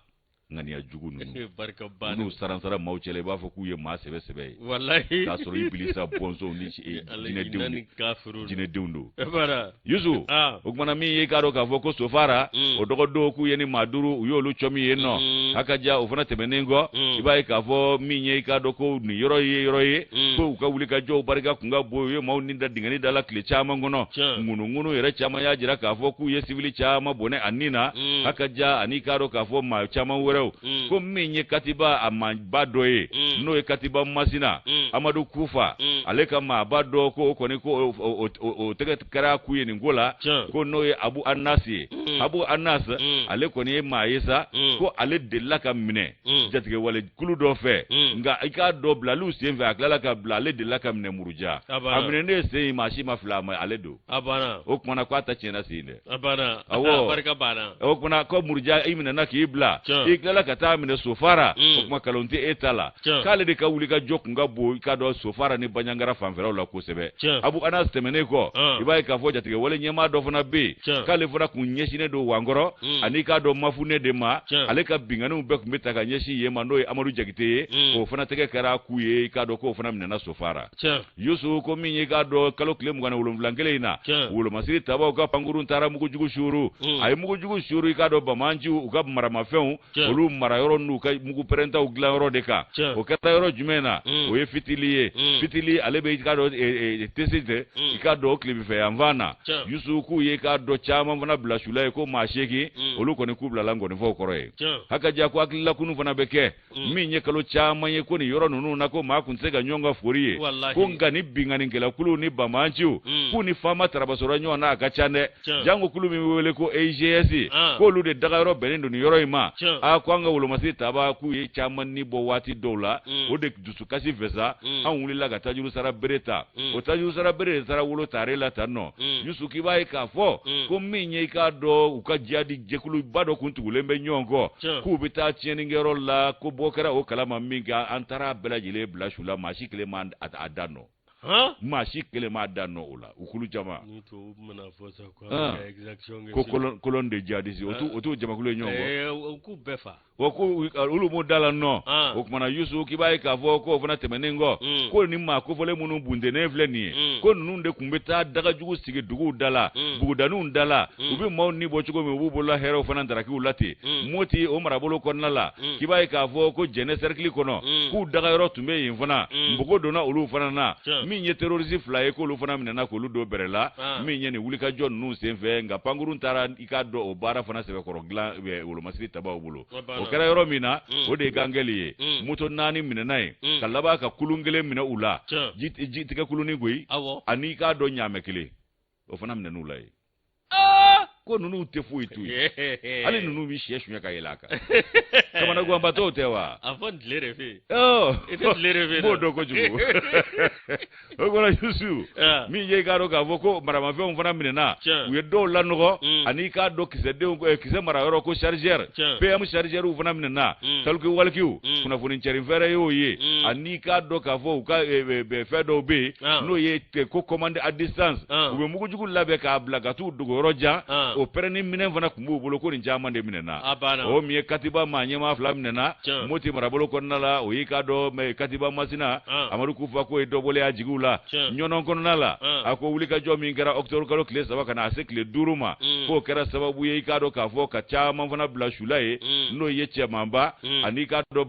ŋaniya jugu ninnu n'u saransara maaw cɛla i b'a fɔ k'u ye maa sɛbɛ sɛbɛ ye, walahi k'a sɔrɔ ibilisa bɔnsɔnw ni jinɛdenw don. Yusu, o kumana min ye i k'a dɔn k'a fɔ ko Sofara o dɔgɔdon k'u ye ni maa 5 u y'olu cɔmi yen nɔ. Haka ja o fana tɛmɛnen kɔ, i b'a ye k'a fɔ min ye i k'a dɔn ko nin yɔrɔ ye yɔrɔ ye ko u ka wulikajɔw barika kun ka bon, u ye maaw ni da dingɛni da la tile caman kɔnɔ. Ŋunuŋunu yɛrɛ caman y'a jira k'a fɔ k'u ye sivili caman bɔnɛ a ni na. Haka ja ani k'a dɔn k'a fɔ maa caman wɛrɛw, ko min ye katiba a maaba dɔ ye, n'o ye katiba Masina Amadu Kufa, ale ka maaba dɔ ko o kɔni ko o tɛgɛ kɛra ku ye nin ko la, ko n'o ye Abu Anas ye. Abu Anas ale kɔni ye maa ye sa, ko ale delila ka minɛ jatigɛwale kulu dɔ fɛ, nka i k'a dɔn bilaliw sen fɛ a tilala ka bila, ale delila ka minɛ Muruja, a minɛnen sen maa si ma fili a ma, ale don. O kumana k'a ta tiɲɛna sen dɛ. Awɔ, barika banna. O kumana ko Muruja i minɛna k'i bila, i tilala ka taa minɛ Sofara, o kuma kalon tɛ e ta la, k'ale de ka wulikajɔ kun ka bon i k'a dɔn Sofara ni Banjagara fanfɛlaw la kosɛbɛ. Abu Anas tɛmɛnen kɔ, i b'a ye k'a fɔ jatigɛwale ɲɛmaa dɔ fana bɛ yen, k'ale fana kun ɲɛsinnen don Wankɔrɔ ani k'a dɔn Mafune de ma, ale ka binkanniw bɛɛ kun bɛ ta ka ɲɛsin yen ma, n'o ye Amadu Jakite ye, o fana tɛgɛ kɛra ku ye i k'a dɔn k'o fana minɛna Sofara. Yusu ko min ye k'a dɔn kalo tile 27 kelen in na, wolomasiri tabaw ka pankurun taara mugujugu suuru, a ye mugujugu suuru i k'a dɔn bamanciw u ka maramafɛnw olu marayɔrɔ n'u ka mugu pɛrɛntaw dilanyɔrɔ de kan. O kɛra yɔrɔ jumɛn na? O ye Fitili ye. Fitili ale bɛ i k'a dɔn Tessit i k'a dɔn o tilebinfɛ yanfan na. Yusu k'u ye k'a dɔn caman fana bila sula ye ko maa 8, olu kɔni k'u bilala nkɔnifɔw kɔrɔ ye. Haka ja ko hakililakunu fana bɛ kɛ min ye kalo caman ye ko nin yɔrɔ ninnu na ko maa kun tɛ se ka ɲɔgɔn ka fori ye, ko nka ni binkannikɛlakuluw ni banbaanciw k'u ni fama tarabasora ɲɔgɔn na a ka ca dɛ, janko kulu min bɛ wele ko EIGS, k'olu de dagayɔrɔ bɛnnen don nin yɔrɔ in ma. A ko an ka wolomasiri taba k'u ye caman ni bɔ waati dɔw la, o de dusukasi fɛ sa anw wulila ka tajuru sara bere ta, o tajuru sara bere de taara wolo tare la tan nɔ. Yusu k'i b'a ye k'a fɔ ko min ye i k'a dɔn u ka jihadi jɛkuluba dɔ kun tugulen bɛ ɲɔgɔn kɔ, k'u bɛ taa tiɲɛnikɛyɔrɔ la, ko bɔ kɛra o kalama min kɛ, an taara bɛɛ lajɛlen bila su la, maa si kelen ma a da nɔ, maa si kelen m'a da nɔ o la, u kulu jama ko colonne de jihadistes, o t'u jamakulu ye ɲɔgɔn kɔ, k'u bɛɛ fa wa ko olu m'u da la nɔ. O kumana Yusu k'i b'a ye k'a fɔ k'o fana tɛmɛnen kɔ, ko nin maa kofɔlen minnu buntennen filɛ nin ye, ko ninnu de tun bɛ taa dagajugu sigi duguw da la, bugudaninw da la, u bɛ maaw ni bɔ cogo min, u b'u bolola hɛrɛw fana darakiw la ten. Moti o marabolo kɔnɔna la, k'i b'a ye k'a fɔ ko Jɛnɛ sɛrikili kɔnɔ, k'u dagayɔrɔ tun bɛ yen fana, npogo donna olu fana na. Min ye terorisi 2 ye, k'olu fana minɛna k'olu don bɛrɛ la, min ye nin wulikajɔ ninnu senfɛ. Nka pankurun taara i k'a dɔn o baara fana sɛbɛkɔrɔ dilan wolomasiri tabaw bolo. O kɛra yɔrɔ min na, o de ye Gangɛli ye. Moto 4 minɛna yen, ka laban ka kulun kelen minɛ u la, jitigɛ kulunin koyi, ani i k'a dɔn ɲaamɛ kelen, o fana minɛn'u la yen. Ko ninnu tɛ foyi to yen, hali ninnu bɛ sɛ suɲɛ ka yɛlɛ a kan, kamanaganbatɔw tɛ wa? A fɔ n tile de fɛ yen. I tɛ tile de fɛ yen. N b'o dɔn kojugu. O kɔrɔ Yusu, min ye i k'a dɔn k'a fɔ ko maramafɛnw fana minɛna, u ye dɔw lanɔgɔ, ani i k'a dɔn kisɛdenw, kisɛ marayɔrɔ ko chargeur, PM chargeurw fana minɛna, talkie walkiew, kunnafoni cɛrin fɛɛrɛ y'o ye, ani i k'a dɔn k'a fɔ u ka fɛn dɔw bɛ yen, n'o ye ko commande à distance, u bɛ mugujugu labɛn k'a bila ka t'u dogo yɔrɔ jan, o pɛrɛnni minɛn fana tun b'u bolo, ko nin caman de minɛna. O min ye katiba maa ɲɛmaa ɲɛmaa fila minɛna Moti marabolo kɔnɔna la, o y'i k'a dɔn Katiba Masina, Amadu Kufa k'o ye dɔ bɔlen y'a jigiw la. Ɲɔnɔn kɔnɔna la, a ko wulikajɔ min kɛra octobre kalo tile 3 ka na se tile 5 ma, k'o kɛra sababu ye i k'a dɔn k'a fɔ ka caman fana bila su la yen, n'o ye Cɛmanba ani i k'a dɔn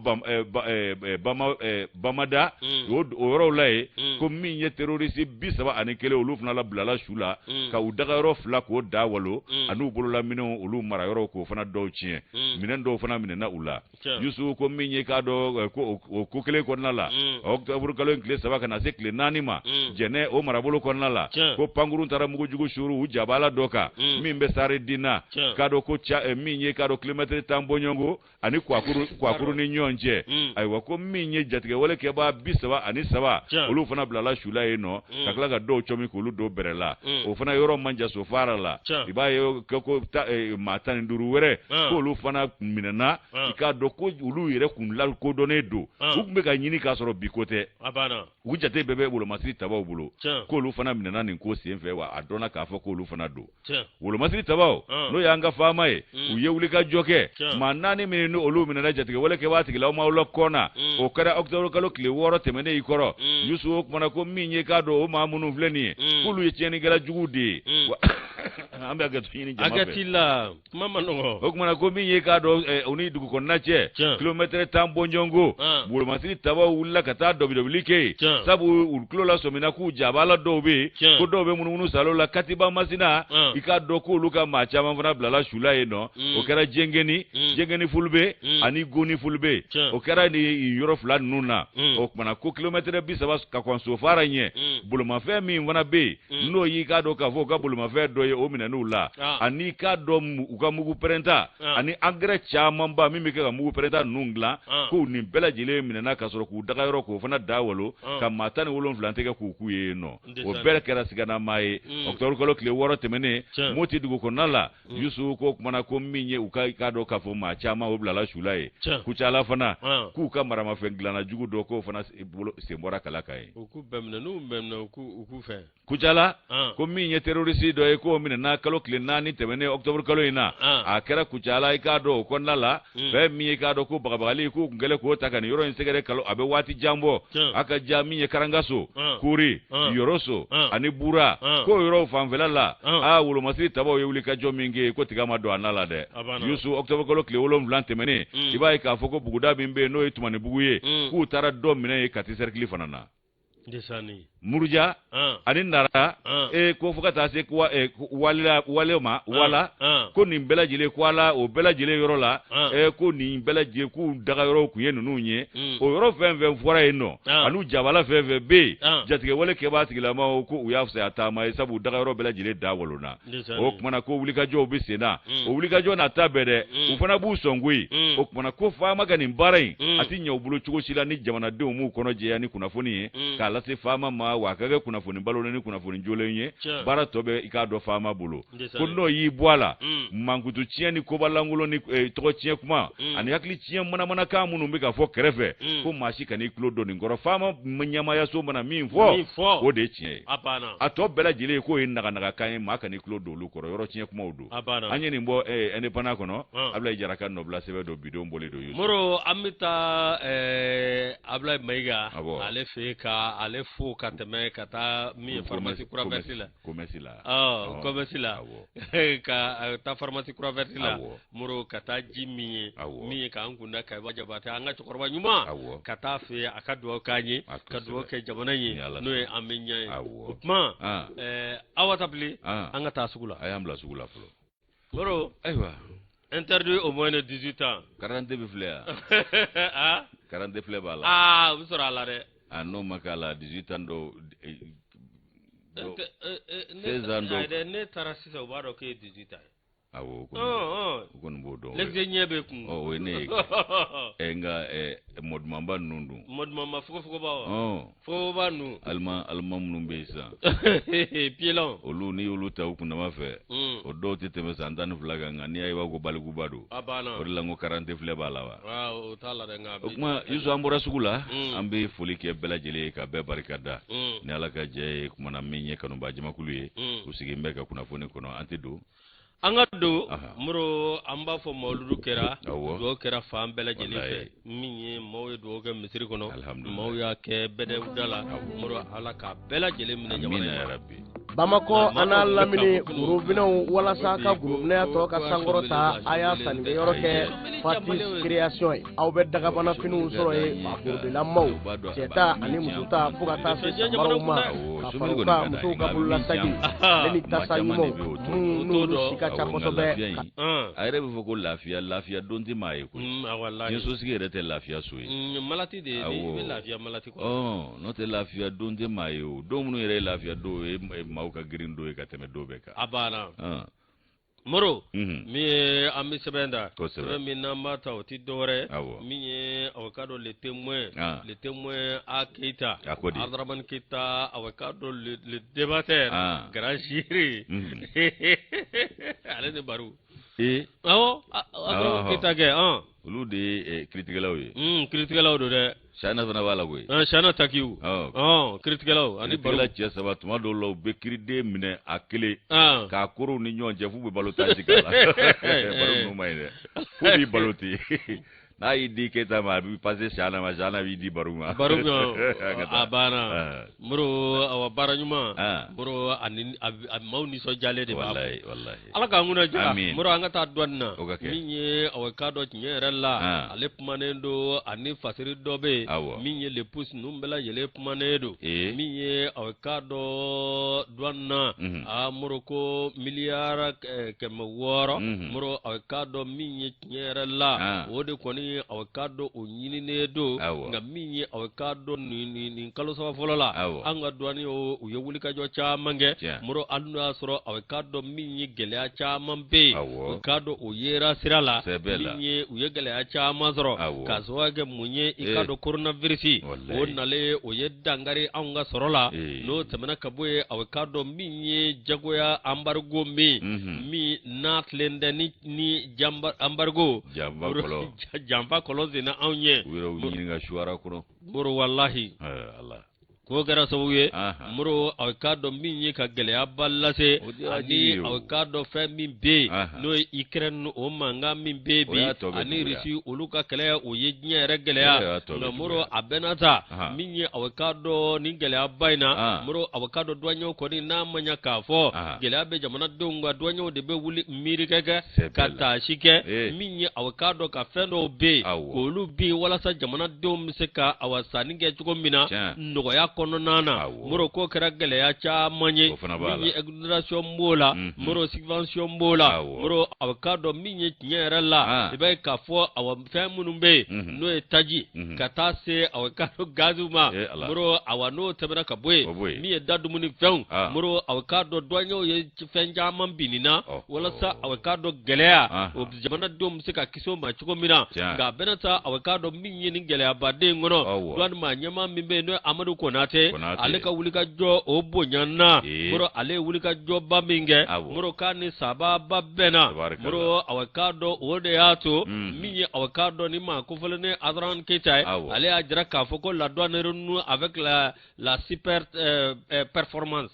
Bamada, o yɔrɔw la yen, ko min ye terroriste 31 olu fana labilala su la, ka u dagayɔrɔ fila k'o da walo, an'u bololaminɛnw olu marayɔrɔw k'o fana dɔw tiɲɛ, minɛn dɔw fana minɛna u la. Yusu ko min ye k'a dɔn ko o ko kelen kɔnɔna la, octobre kalo in tile 3 ka na se tile 4 ma, Jɛnɛ o marabolo kɔnɔna la, ko pankurun taara mugujugu suuru u jabala dɔ kan min bɛ sare dinna, k'a dɔn ko min ye k'a dɔn kilomɛtiri 10 bɔɲɔgɔnko ani Kwakuru ni ɲɔgɔn cɛ. Ayiwa, ko min ye jatigɛwale kɛbaa 33 olu fana bilala su la yen nɔ, ka tila ka dɔw cɔmi k'olu don bɛrɛ la. O fana yɔrɔ man jan Sofara la. I b'a ye ko maa 15 wɛrɛ k'olu fana minɛna, i k'a dɔn ko olu yɛrɛ kun lakodɔnnen don, u tun bɛ ka ɲini k'a sɔrɔ bi ko tɛ, u jate bɛɛ bɛ wolomasiri tabaw bolo, k'olu fana minɛna nin ko senfɛ. Wa a dɔnna k'a fɔ k'olu fana don wolomasiri tabaw, n'o y'an ka faama ye. U ye wulikajɔ kɛ, maa 4 minnu ni olu minɛna jatigɛwale kɛbaa tigilamaw la kɔnna, o kɛra octobre kalo tile 6 tɛmɛnen i kɔrɔ. Yusu, o kumana ko min ye k'a dɔn o maa minnu filɛ nin ye, k'olu ye tiɲɛnikɛla juguw de ye. An bɛ hakɛto ɲini jama fɛ. Hakɛ la, kuma ma nɔgɔ. O kumana ko min ye k'a dɔn u ni dugu kɔnɔna cɛ kilomɛtɛrɛ 10 bɔɲɔgɔnko, wolomasiri tabaw wulila ka taa dɔbidɔbili kɛ yen, sabu u tulo lasɔmina k'u jabala dɔw bɛ yen, ko dɔw bɛ munumunu salo la Katiba Masina. I k'a dɔn k'olu ka maa caman fana bilala su la yen nɔ. O kɛra Jɛngɛni, Jɛngɛni Fulube ani Goni Fulube, o kɛra nin yɔrɔ fila ninnu na. O kumana ko kilomɛtɛrɛ 30 ka kɔn Sofara ɲɛ, bolomafɛn min fana bɛ yen, n'o y'i k'a dɔn k'a fɔ u ka bolomafɛn dɔ ye, o minɛn'u la, ani k'a dɔn u ka mugu pɛrɛnta ani angɛrɛ camanba min bɛ kɛ ka mugu pɛrɛnta ninnu dilan, k'u nin bɛɛ lajɛlen minɛna ka sɔrɔ k'u dagayɔrɔ k'o fana da walo, ka maa 17 tigɛ k'u k'u ye yen nɔ. O bɛɛ kɛra siganamaa ye octobre kalo tile 6 tɛmɛnen Moti dugu kɔnɔna la. Yusu ko kumana ko min ye u ka k'a dɔn k'a fɔ maa caman o bilala su la yen. Kucala fana, k'u ka maramafɛn dilanna jugu dɔ, k'o fana sen bɔra kala kan yen. U k'u bɛɛ minɛ, n'u bɛɛ minɛ, u k'u fɛ. Kucala, ko min ye terroriste dɔ ye, k'o minɛna kalo tile 4 tɛmɛnen octobre kalo in na. A kɛra Kucala, i k'a dɔn o kɔnɔna la, fɛn min ye k'a dɔn ko bagabagali k'u kun kɛlen k'o ta ka nin yɔrɔ in sɛgɛrɛ kalo a bɛ waati jan bɔ. A ka ja min ye Karangaso, Kori, Yɔrɔso ani Bura, k'o yɔrɔw fanfɛla la, aa, wolomasiri tabaw ye wulikajɔ min kɛ, ko tiga ma don a na la dɛ. Yusu, octobre kalo tile 7 tɛmɛnen, i b'a ye k'a fɔ ko buguda min bɛ yen n'o ye Tumanibugu ye, k'u taara dɔ minɛ yen Kati cercle fana na. Muruja ani Nara, e ko fo ka taa se wale ma wala, ko nin bɛɛ lajɛlen ko ala o bɛɛ lajɛlen yɔrɔ la, ko nin bɛɛ lajɛlen k'u daga yɔrɔw tun ye ninnu ye. O yɔrɔ fɛn fɛn fɔra yen nɔ, an'u jabala fɛn fɛn bɛ yen, jatigɛwale kɛbaa tigilamaw ko u y'a fisaya taama ye, sabu daga yɔrɔ bɛɛ lajɛlen da walonna. O kumana ko wulikajɔw bɛ sen na, o wulikajɔ n'a ta bɛɛ dɛ, u fana b'u sɔn koyi. O kumana ko faama ka nin baara in, a tɛ ɲɛ u bolo cogo si la ni jamanadenw m'u kɔnɔ jɛya ni kunnafoni ye k'a lase faama ma, wa a ka kɛ kunnafoni balolen ni kunnafoni jolen ye. Baara tɔ bɛ i k'a dɔn faama bolo, ko n'o y'i bɔ a la, mankutu tiɲɛ ni koba lankolon ni tɔgɔ tiɲɛ kuma ani hakili tiɲɛ manamanakan minnu bɛ ka fɔ kɛrɛfɛ, ko maa si kan'i tulo don nin kɔrɔ. Faama ɲɛmaayaso mana min fɔ, o de ye tiɲɛ ye. A tɔ bɛɛ lajɛlen k'o ye naganagakan ye, maa kan'i tulo don olu kɔrɔ, yɔrɔ tiɲɛ kumaw don. An ye nin bɔ Indépendant kɔnɔ, Abulayi Jara ka nɔbila sɛbɛn don, bidon bɔlen don. Moro, an bɛ taa Abulayi Mayiga ale fɛ yen ka ale fo ka tɛmɛ ka taa min ye pharmacie Croix Verte la, commerce la, commerce la, ka taa pharmacie Croix Verte la, Moro, ka taa ji min ye min ye k'an kunda Kayba Jabatɛ, an ka cɛkɔrɔba ɲuman, ka taa fɛ yen a ka dugawu k'an ye, ka dugawu kɛ jamana ye, n'o ye an bɛ ɲɛ ye. O tuma, Awa Tabili, an ka taa sugu la. A y'an bila sugu la fɔlɔ. Moro. Ayiwa. Interdit au moins de 18 ans. Carte bɛ filɛ yan. Carte filɛ b'a la. Aa, o bɛ sɔrɔ a la dɛ. A n'o ma k'a la, 18 ans dɔw, 16 ans dɔw. Ne taara sisan, u b'a dɔn k'e ye 18 ans ye. Awɔ, o kɔni b'o dɔn. Lɛkisɛ ɲɛ bɛ kun. Ɔ, o ye ne ye. Ɛ, nka mɔdumanba ninnu dun? Mɔdumanba fogofogoba wa? Fogofogoba ninnu. Alima minnu bɛ yen sisan. Piyelanw. Olu, n'i y'olu ta u kundama fɛ, o dɔw tɛ tɛmɛ san 12 kan, nka n'i y'a ye i b'a fɔ ko balikuba don. A banna. O de la n ko carte filɛ b'a la wa. O t'a la dɛ, nka. O tuma Yusu, an bɔra sugu la, an bɛ foli kɛ bɛɛ lajɛlen ye ka bɛɛ barika da. Ni Ala ka jɛ ye, kumana min ye kanuba jamakulu ye, u sigilen bɛ ka kunnafoni kɔnɔ, an tɛ don. An ka don Moro, an b'a fɔ mawuludu kɛra, dugawu kɛra fan bɛɛ lajɛlen fɛ. Min ye maaw ye dugawu kɛ misiri kɔnɔ, maaw y'a kɛ bɛdɛda la. Moro, Ala ka bɛɛ lajɛlen minɛ jamana in ma. Bamakɔ an'a lamini gorobinɛw, walasa ka gorobinɛya tɔ ka sankɔrɔta, a y'a sannikɛyɔrɔ kɛ Fatis Création ye. Aw bɛ dagabana finiw sɔrɔ yen, gorobinɛlamaw, cɛ ta ani muso ta, fo ka taa se samaraw ma, ka fara o kan musow ka bololasagi ale ni tasa ɲumanw minnu n'olu si ka ca kosɛbɛ. A yɛrɛ bɛ fɔ ko lafiya, lafiya don tɛ maa ye koyi. Diɲɛ sosigi yɛrɛ tɛ lafiya so ye. Malati de ye, i bɛ lafiya malati kɔnɔ. N'o tɛ lafiya don tɛ maa ye o. Don minnu yɛrɛ ye lafiya don ye, maaw ka girin don ye ka tɛmɛ don bɛɛ kan. A banna. Moro, min ye an bɛ sɛbɛn ta, sɛbɛn min n'an b'a ta, o tɛ dɔwɛrɛ min ye aw k'a dɔn Le Témoin, Le Témoin A Keyita, Adramani Keyita, aw k'a dɔn le débatteur grand jury, ale ni Baro. Awɔ, Adramani Keyita kɛ. Olu de ye kiritigɛlaw ye. Kiritigɛlaw don dɛ. Sana fana b'a la koyi. Sana Takiw. Kiritigɛlaw ani Baro cɛ saba, tuma dɔw la u bɛ kiriden minɛ a kelen k'a korow ni ɲɔgɔn cɛ f'u bɛ balotage k'a la. Baro ninnu ma ɲi dɛ, f'u b'i balo ten. N'a y'i di Keyita ma, a b'i passer Sana ma, Sana b'i di Baro ma. Baro a banna. Moro, awa baara ɲuman. Moro, ani a maaw nisɔndiyalen de b'a fɔ. Walahi. Ala k'an kunna diya. Moro, an ka taa douane na. Min ye aw k'a dɔn tiɲɛ yɛrɛ la, ale kumanen don ani fasiri dɔ bɛ yen min ye Le Pouce ninnu bɛɛ lajɛlen kumanen don. Min ye aw k'a dɔn douane na, a Moro, ko miliyari 600. Moro, aw k'a dɔn min ye tiɲɛ yɛrɛ la, o de kɔni aw k'a dɔn o ɲininen don. Nka min ye aw k'a dɔn nin kalo saba fɔlɔ la, an ka douane u ye wulikajɔ caman kɛ. Moro, hali n'o y'a sɔrɔ aw k'a dɔn min ye gɛlɛya caman bɛ yen, u k'a dɔn o yera sira la, min ye u ye gɛlɛya caman sɔrɔ k'a sababu kɛ mun ye, i k'a dɔn coronavirus o nalen, o ye dankari anw ka sɔrɔ la. N'o tɛmɛna ka bɔ yen, aw k'a dɔn min ye jagoya embargo min n'a tilen tɛ ni embargo janfa kɔlɔn senna anw ɲɛ. U yɛrɛ ɲininka suwara kɔnɔ. Moro, walahi. Ala. K'o kɛra sababu ye, Moro, aw k'a dɔn min ye ka gɛlɛyaba lase ani aw k'a dɔn fɛn min bɛ yen n'o ye Ukraine, o mankan min bɛ yen bi, ani Russie olu ka kɛlɛ, o ye diɲɛ yɛrɛ gɛlɛya. Nka Moro, a bɛɛ n'a ta, min ye aw k'a dɔn nin gɛlɛyaba in na, Moro, aw k'a dɔn douaniers kɔni, n'a ma ɲɛ k'a fɔ gɛlɛya bɛ jamanadenw kan, douaniers de bɛ wuli miirikɛ kɛ ka taasi kɛ min ye aw k'a dɔn ka fɛn dɔw bɛ yen k'olu bin walasa jamanadenw bɛ se ka awa sanni kɛ cogo min na nɔgɔya kɔnɔna na. Moro, k'o kɛra gɛlɛya caman ye. Min ye exonération b'o la, Moro, subvention b'o la. Moro, aw k'a dɔn min ye tiɲɛ yɛrɛ la, i b'a ye k'a fɔ awa fɛn minnu bɛ yen n'o ye taji ka taa se aw k'a dɔn gaziw ma. Moro, awa n'o tɛmɛna ka bɔ yen, min ye da dumuni fɛnw, Moro, aw k'a dɔn douaniers ye fɛn caman binni na walasa aw k'a dɔn gɛlɛya o jamanadenw bɛ se ka kisi o ma cogo min na. Nka a bɛna taa, aw k'a dɔn min ye nin gɛlɛyabaden in kɔnɔ, douane maa ɲɛmaa min bɛ yen n'o ye Amadu Konate, ale ka wulikajɔ o bonyana. Moro, ale ye wulikajɔba min kɛ, Moro, k'a ni sababa bɛnna. Moro, aw k'a dɔn o de y'a to min ye aw k'a dɔn ni maa kofɔlen ne Adraman Keyita ye, ale y'a jira k'a fɔ ko la douane renoue avec la super performance.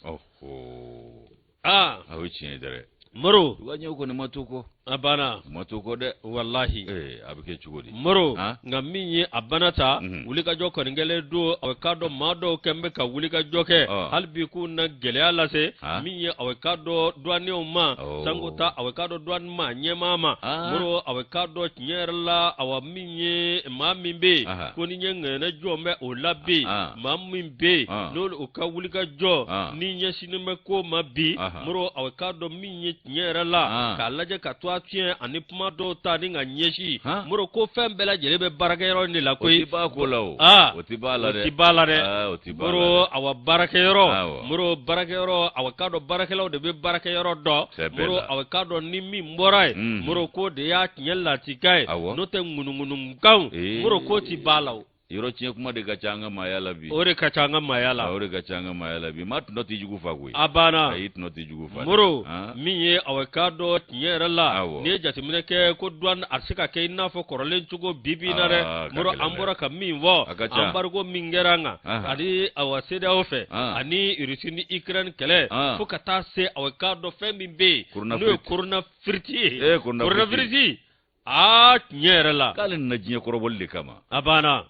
Aa, o ye tiɲɛ ye dɛ. Moro, douaniers kɔni ma to kɔ. A banna. U ma to kɔ dɛ. Walahi. Ee, a bɛ kɛ cogo di? Moro, nka min ye a bana ta, wulikajɔ kɔni kɛlen don, aw k'a dɔn maa dɔw kɛn bɛ ka wulikajɔ kɛ hali bi k'u na gɛlɛya lase min ye aw k'a dɔn douaniers ma, sanko ta aw k'a dɔn douane maa ɲɛmaa ma. Moro, aw k'a dɔn tiɲɛ yɛrɛ la, awa min ye maa min bɛ yen ko ni ɲɛ ŋɛnɛ jɔ bɛ o la bi, maa min bɛ yen n'olu u ka wulikajɔ ni ɲɛsinnen bɛ ko ma bi, Moro, aw k'a dɔn min ye tiɲɛ yɛrɛ la, k'a lajɛ ka to a tiɲɛ ani kuma dɔw ta ni ka ɲɛsin. Moro, ko fɛn bɛɛ lajɛlen bɛ baarakɛyɔrɔ de la koyi. O tɛ ban ko la o. O tɛ ban la dɛ. O tɛ ban la dɛ. O tɛ ban la. Moro, awa baarakɛyɔrɔ. Moro, baarakɛyɔrɔ, aw k'a dɔn baarakɛlaw de bɛ baarakɛyɔrɔ dɔn. Moro, aw k'a dɔn ni min bɔra yen, Moro, k'o de y'a tiɲɛ latika ye. N'o tɛ ŋunuŋunukanw, Moro, k'o tɛ ban la o. Yɔrɔ tiɲɛ kuma de ka ca an ka maaya la bi. O de ka ca an ka maaya la. O de ka ca an ka maaya la bi. Maa tɔnɔ t'i jugu fa koyi. A banna. Ayi, tɔnɔ t'i jugu fa. Moro, min ye awa k'a dɔn tiɲɛ yɛrɛ la. Awɔ. N'i ye jateminɛ kɛ ko douane a tɛ se ka kɛ i n'a fɔ kɔrɔlen cogo bi bi in na dɛ. Moro, an bɔra ka min fɔ. A ka ca. Embargo min kɛra an kan. Ani awa CEDEAO fɛ. Ani Russie ni Ukraine kɛlɛ. Fo ka taa se awa k'a dɔn fɛn min bɛ yen. N'o ye coronavirus ye. Ee coronavirus. Aa, tiɲɛ yɛrɛ la. K'ale nana diɲɛ kɔrɔbɔli de kama. A banna.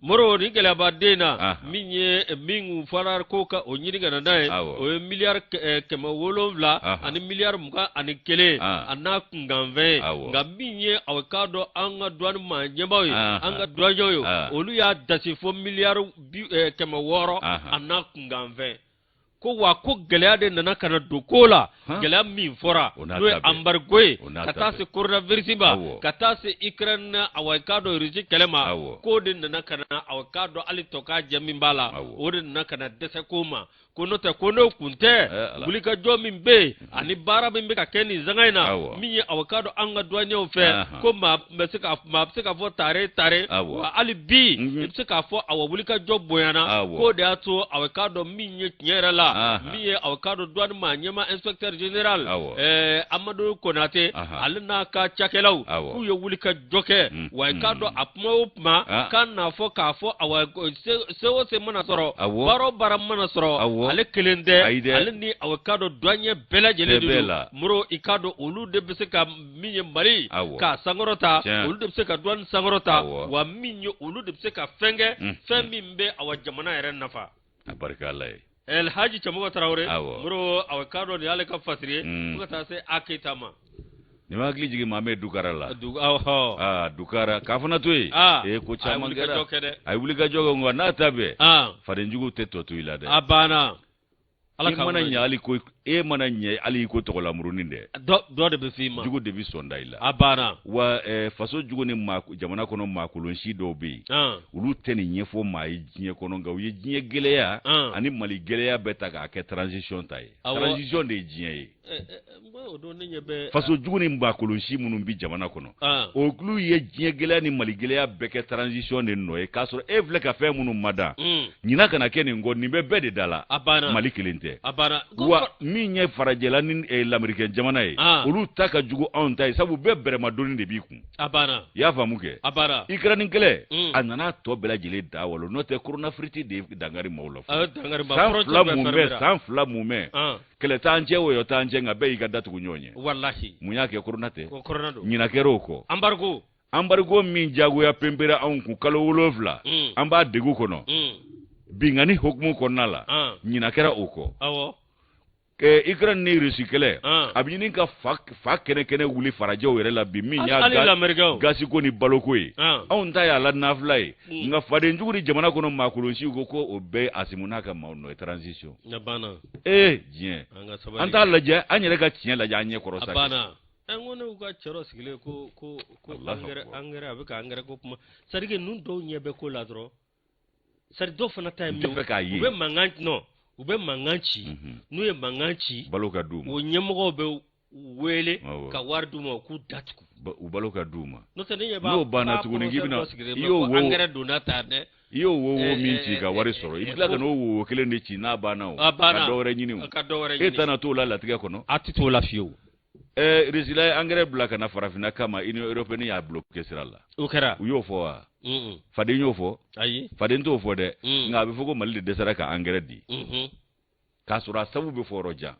Moro, ni gɛlɛyabaden na, min ye min fɔra ko ka o ɲini ka na n'a ye, o ye miliyari 700 ani miliyari 21 a n'a kunkanfɛn ye. Nka min ye aw k'a dɔn an ka douane maa ɲɛmaaw ye, an ka douaniers ye, olu y'a dasi fo miliyari 600 a n'a kunkanfɛn. Ko wa ko gɛlɛya de nana ka na don ko la, gɛlɛya min fɔra n'o ye embargo ye, ka taa se coronavirus ma, ka taa se Ukraine awa k'a dɔn Russie kɛlɛ ma, k'o de nana ka na awa k'a dɔn hali tɔ k'a jɛ min b'a la, o de nana ka na dɛsɛ ko ma. Ko n'o tɛ, ko n'o kun tɛ, wulikajɔ min bɛ yen ani baara min bɛ ka kɛ nin sanga in na, min ye awa k'a dɔn an ka douaniers fɛ, ko maa bɛ se ka maa bɛ se ka fɔ tare tare, wa hali bi i bɛ se k'a fɔ awa wulikajɔ bonyana, k'o de y'a to awa k'a dɔn min ye tiɲɛ yɛrɛ la, min ye awa k'a dɔn douane maa ɲɛmaa inspecteur général Amadu Konate, ale n'a ka cakɛlaw, k'u ye wulikajɔ kɛ. Wa i k'a dɔn a kuma o kuma k'a n'a fɔ k'a fɔ awa se o se mana sɔrɔ, baara o baara mana sɔrɔ, ale kelen tɛ, ale ni awa k'a dɔn douanier bɛɛ lajɛlen de don. Moro, i k'a dɔn olu de bɛ se ka min ye Mali k'a sankɔrɔta, olu de bɛ se ka douane sankɔrɔta, wa min ye olu de bɛ se ka fɛn kɛ, fɛn min bɛ awa jamana yɛrɛ nafa. A barika Ala ye. El Hadji Cɛmɔgɔ Tarawele, Moro, awa k'a dɔn nin y'ale ka fasiri ye, fo ka taa se a Keyita ma. Nin ma hakili jigin Mamɛ Dukara la. Aa, Dukara k'a fana to yen. Ee, ko caman kɛra. A ye wulikajɔ kɛ, nka n'a ta bɛɛ, fadenjugu tɛ tɔ to i la dɛ. A banna. Ala ka mana ɲɛ hali ko e mana ɲɛ hali i ko tɔgɔlamurunin dɛ. Dɔ de bɛ f'i ma. Jugu de bɛ sɔn da i la. A banna. Wa faso jugu ni maa jamana kɔnɔ maakolon si dɔw bɛ yen. Olu tɛ nin ɲɛfɔ maa ye diɲɛ kɔnɔ, nka u ye diɲɛ gɛlɛya ani Mali gɛlɛya bɛɛ ta k'a kɛ transition ta ye. Transition de ye diɲɛ ye. Faso jugu ni maakolon si minnu bɛ jamana kɔnɔ, olu ye diɲɛ gɛlɛya ni Mali gɛlɛya bɛɛ kɛ transition de nɔ ye, k'a sɔrɔ e filɛ ka fɛn minnu mada, ɲinan kana kɛ nin kɔ, nin bɛ bɛɛ de da la, Mali kelen tɛ. Wa min ye farajɛla ni lamerikɛn jamana ye, olu ta ka jugu anw ta ye, sabu bɛɛ bɛrɛmadonni de b'i kun. I y'a faamu kɛ? Ukraine kɛlɛ a nana tɔ bɛɛ lajɛlen da walo, n'o tɛ coronavirus de ye dankari maaw la. San 2 mumɛ kɛlɛ t'an cɛ, wɔyɔ t'an cɛ, nka bɛɛ y'i ka datugu ɲɔgɔn ye. Walahi. Mun y'a kɛ? Corona tɛ? Ko corona don. Ɲinan kɛra o kɔ. Embargo. Embargo min jagoya penpera anw kun kalo 7, an b'a degun kɔnɔ. Binkanni hukumu kɔnɔna la, ɲinan kɛra o kɔ. Awɔ. Ukraine ni Russie kɛlɛ, a bɛ ɲini ka fa kɛnɛ kɛnɛ wuli farajɛw yɛrɛ la bi, min y'a gasiko ni baloko ye. Anw ta y'a la nafila ye, nka fadenjugu ni jamana kɔnɔ maakolon siw ko ko o bɛɛ ye Asimu n'a ka maaw nɔ ye, transition. Ee diɲɛ, an t'a lajɛ, an yɛrɛ ka tiɲɛ lajɛ an ɲɛ kɔrɔ sa. A banna. N ko ne ka cɛ dɔ sigilen ko ko ko angɛrɛ angɛrɛ a bɛ ka angɛrɛ ko kuma, c'est à dire que ninnu dɔw ɲɛ bɛ ko la dɔrɔn, c'est à dire dɔw fana ta ye min ye, k'a ye u bɛ mankan non u bɛ mankan ci, n'u ye mankan ci, balo ka d'u ma, o ɲɛmɔgɔw bɛ wele ka wari d'u ma u k'u datugu, u balo ka d'u ma. N'o tɛ ne ɲɛ b'a n'o banna tuguni k'i bɛna i y'o wo angɛrɛ donna tan dɛ. I y'o wo min ci ka wari sɔrɔ, i bɛ tila ka n'o wo kelen de ci n'a banna, o ka dɔ wɛrɛ ɲini, o ka dɔ wɛrɛ ɲini, e tɛna t'o la latigɛ kɔnɔ. A tɛ t'o la fiyewu. Russie ye angɛrɛ bila ka na farafinna kama, Union européenne y'a bloqué sira la. O kɛra. U y'o fɔ wa? Faden y'o fɔ? Ayi. Faden t'o fɔ dɛ. Nka a bɛ fɔ ko Mali de dɛsɛra ka angɛrɛ di. K'a sɔrɔ a sababu bɛ fɔ yɔrɔ jan.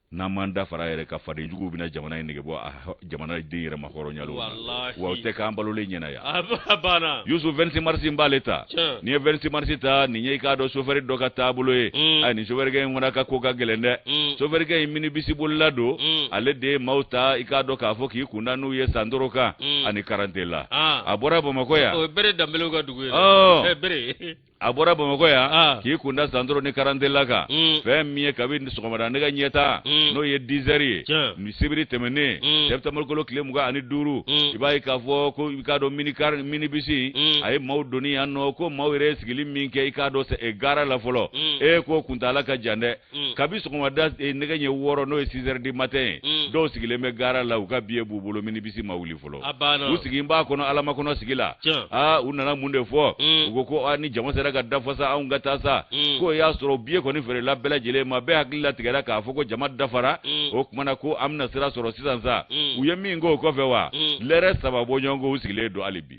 N'an m'an da fara yɛrɛ ka faden juguw bɛna jamana in nege bɔ a jamanaden yɛrɛ ma hɔrɔnya la. Wa o tɛ k'an balolen ɲɛna yan. A banna. Yusu 26 mars n b'ale ta. N'i ye 26 mars ta, nin ye i k'a dɔn chauffeur dɔ ka taabolo ye. Ayi, nin chauffeur in fana ka ko ka gɛlɛn dɛ. Chauffeur in minibus bolila don. Ale de ye maaw ta i k'a dɔn k'a fɔ k'i kunda n'u ye Santoro kan ani Karantela. A bɔra Bamakɔ yan. O ye Bere Danbelew ka dugu ye. Bere. A bɔra bamakɔ yan ah. k'i kunda santoro ni karantela kan mm. fɛn min ye kabi sɔgɔmada nɛgɛ ɲɛ tan mm. n'o ye 10 heures ye ni sibiri tɛmɛnen mm. septembre kalo tile 25, i b'a ye k'a fɔ ko i k'a dɔn minicar minibisi a ye maaw doni yan nɔ ko maaw yɛrɛ ye sigili min kɛ i k'a dɔn e, gara la fɔlɔ e ko kuntaala ka jan dɛ kabi sɔgɔmada e, nɛgɛ ɲɛ 6 n'o ye 6 heures du matin ye dɔw sigilen bɛ gara la u ka biye b'u bolo minibisi ma wuli fɔlɔ u sigi b'a kɔnɔ alamakɔnɔ sigi la aa u nana mun de fɔ mm. u ko ko ni jama sera ka dafa sa anw ka taa sa mm. k'o y'a sɔrɔ biye kɔni feerela bɛɛ lajɛlen ma bɛɛ hakili latigɛra k'a fɔ ko jama dafara mm. o tuma na ko an bɛna sira sɔrɔ sisan sa u ye min k'o kɔfɛ wa lɛrɛ 3 bɔɲɔgɔnko u sigilen don hali bi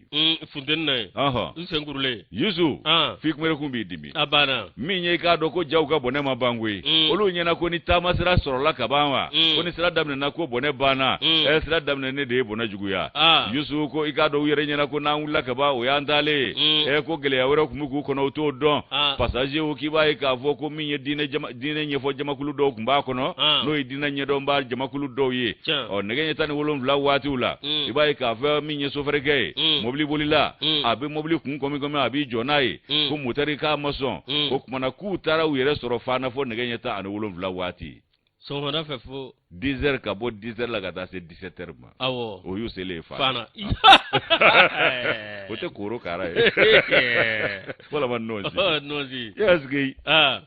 funteni na ye n sen kurulen yusu f'i kunberekun b'i dimi a banna min ye i k'a dɔn ko jaw ka bɔnɛ ma ban koyi mm. olu ɲɛna ko ni taama sira sɔrɔla ka ban wa mm. ko ni sira daminɛna ko bɔnɛ banna mm. ɛ sira daminɛnen de ye bɔnɛ juguya ah. yusu ko i k'a dɔn u yɛrɛ ɲɛna ko n'an wulila ka ban o y'an taalen ye ɛ ko gɛlɛya wɛrɛ tun bɛ k'u kɔnɔ u t'o dɔn ah. pasazew k'i b'a ye k'a fɔ ko min ye diinɛ ɲɛfɔ jamakulu dɔw tun b'a kɔnɔ ah. n'o ye diinɛ ɲɛdɔnbaa jamakulu dɔw ye ɔ nɛgɛ ɲɛ 17 waatiw la i b'a ye k'a fɔ min ye sofɛrikɛ ye mɔbilibolila a bɛ mɔbili kun kɔmi kɔmi a b'i jɔ n'a ye mm. ko motɛri k'a ma sɔn mm. o tuma na k'u taara u yɛrɛ sɔrɔ fana fo nɛgɛ ɲɛ 17 waati sɔgɔmada fɛ fo 10 heures ka bɔ 10 heures la ka taa se 17 heures ma awɔ o y'u selen ye fana o tɛ koro kara ye walama nɔnsi nɔnsi est-ce que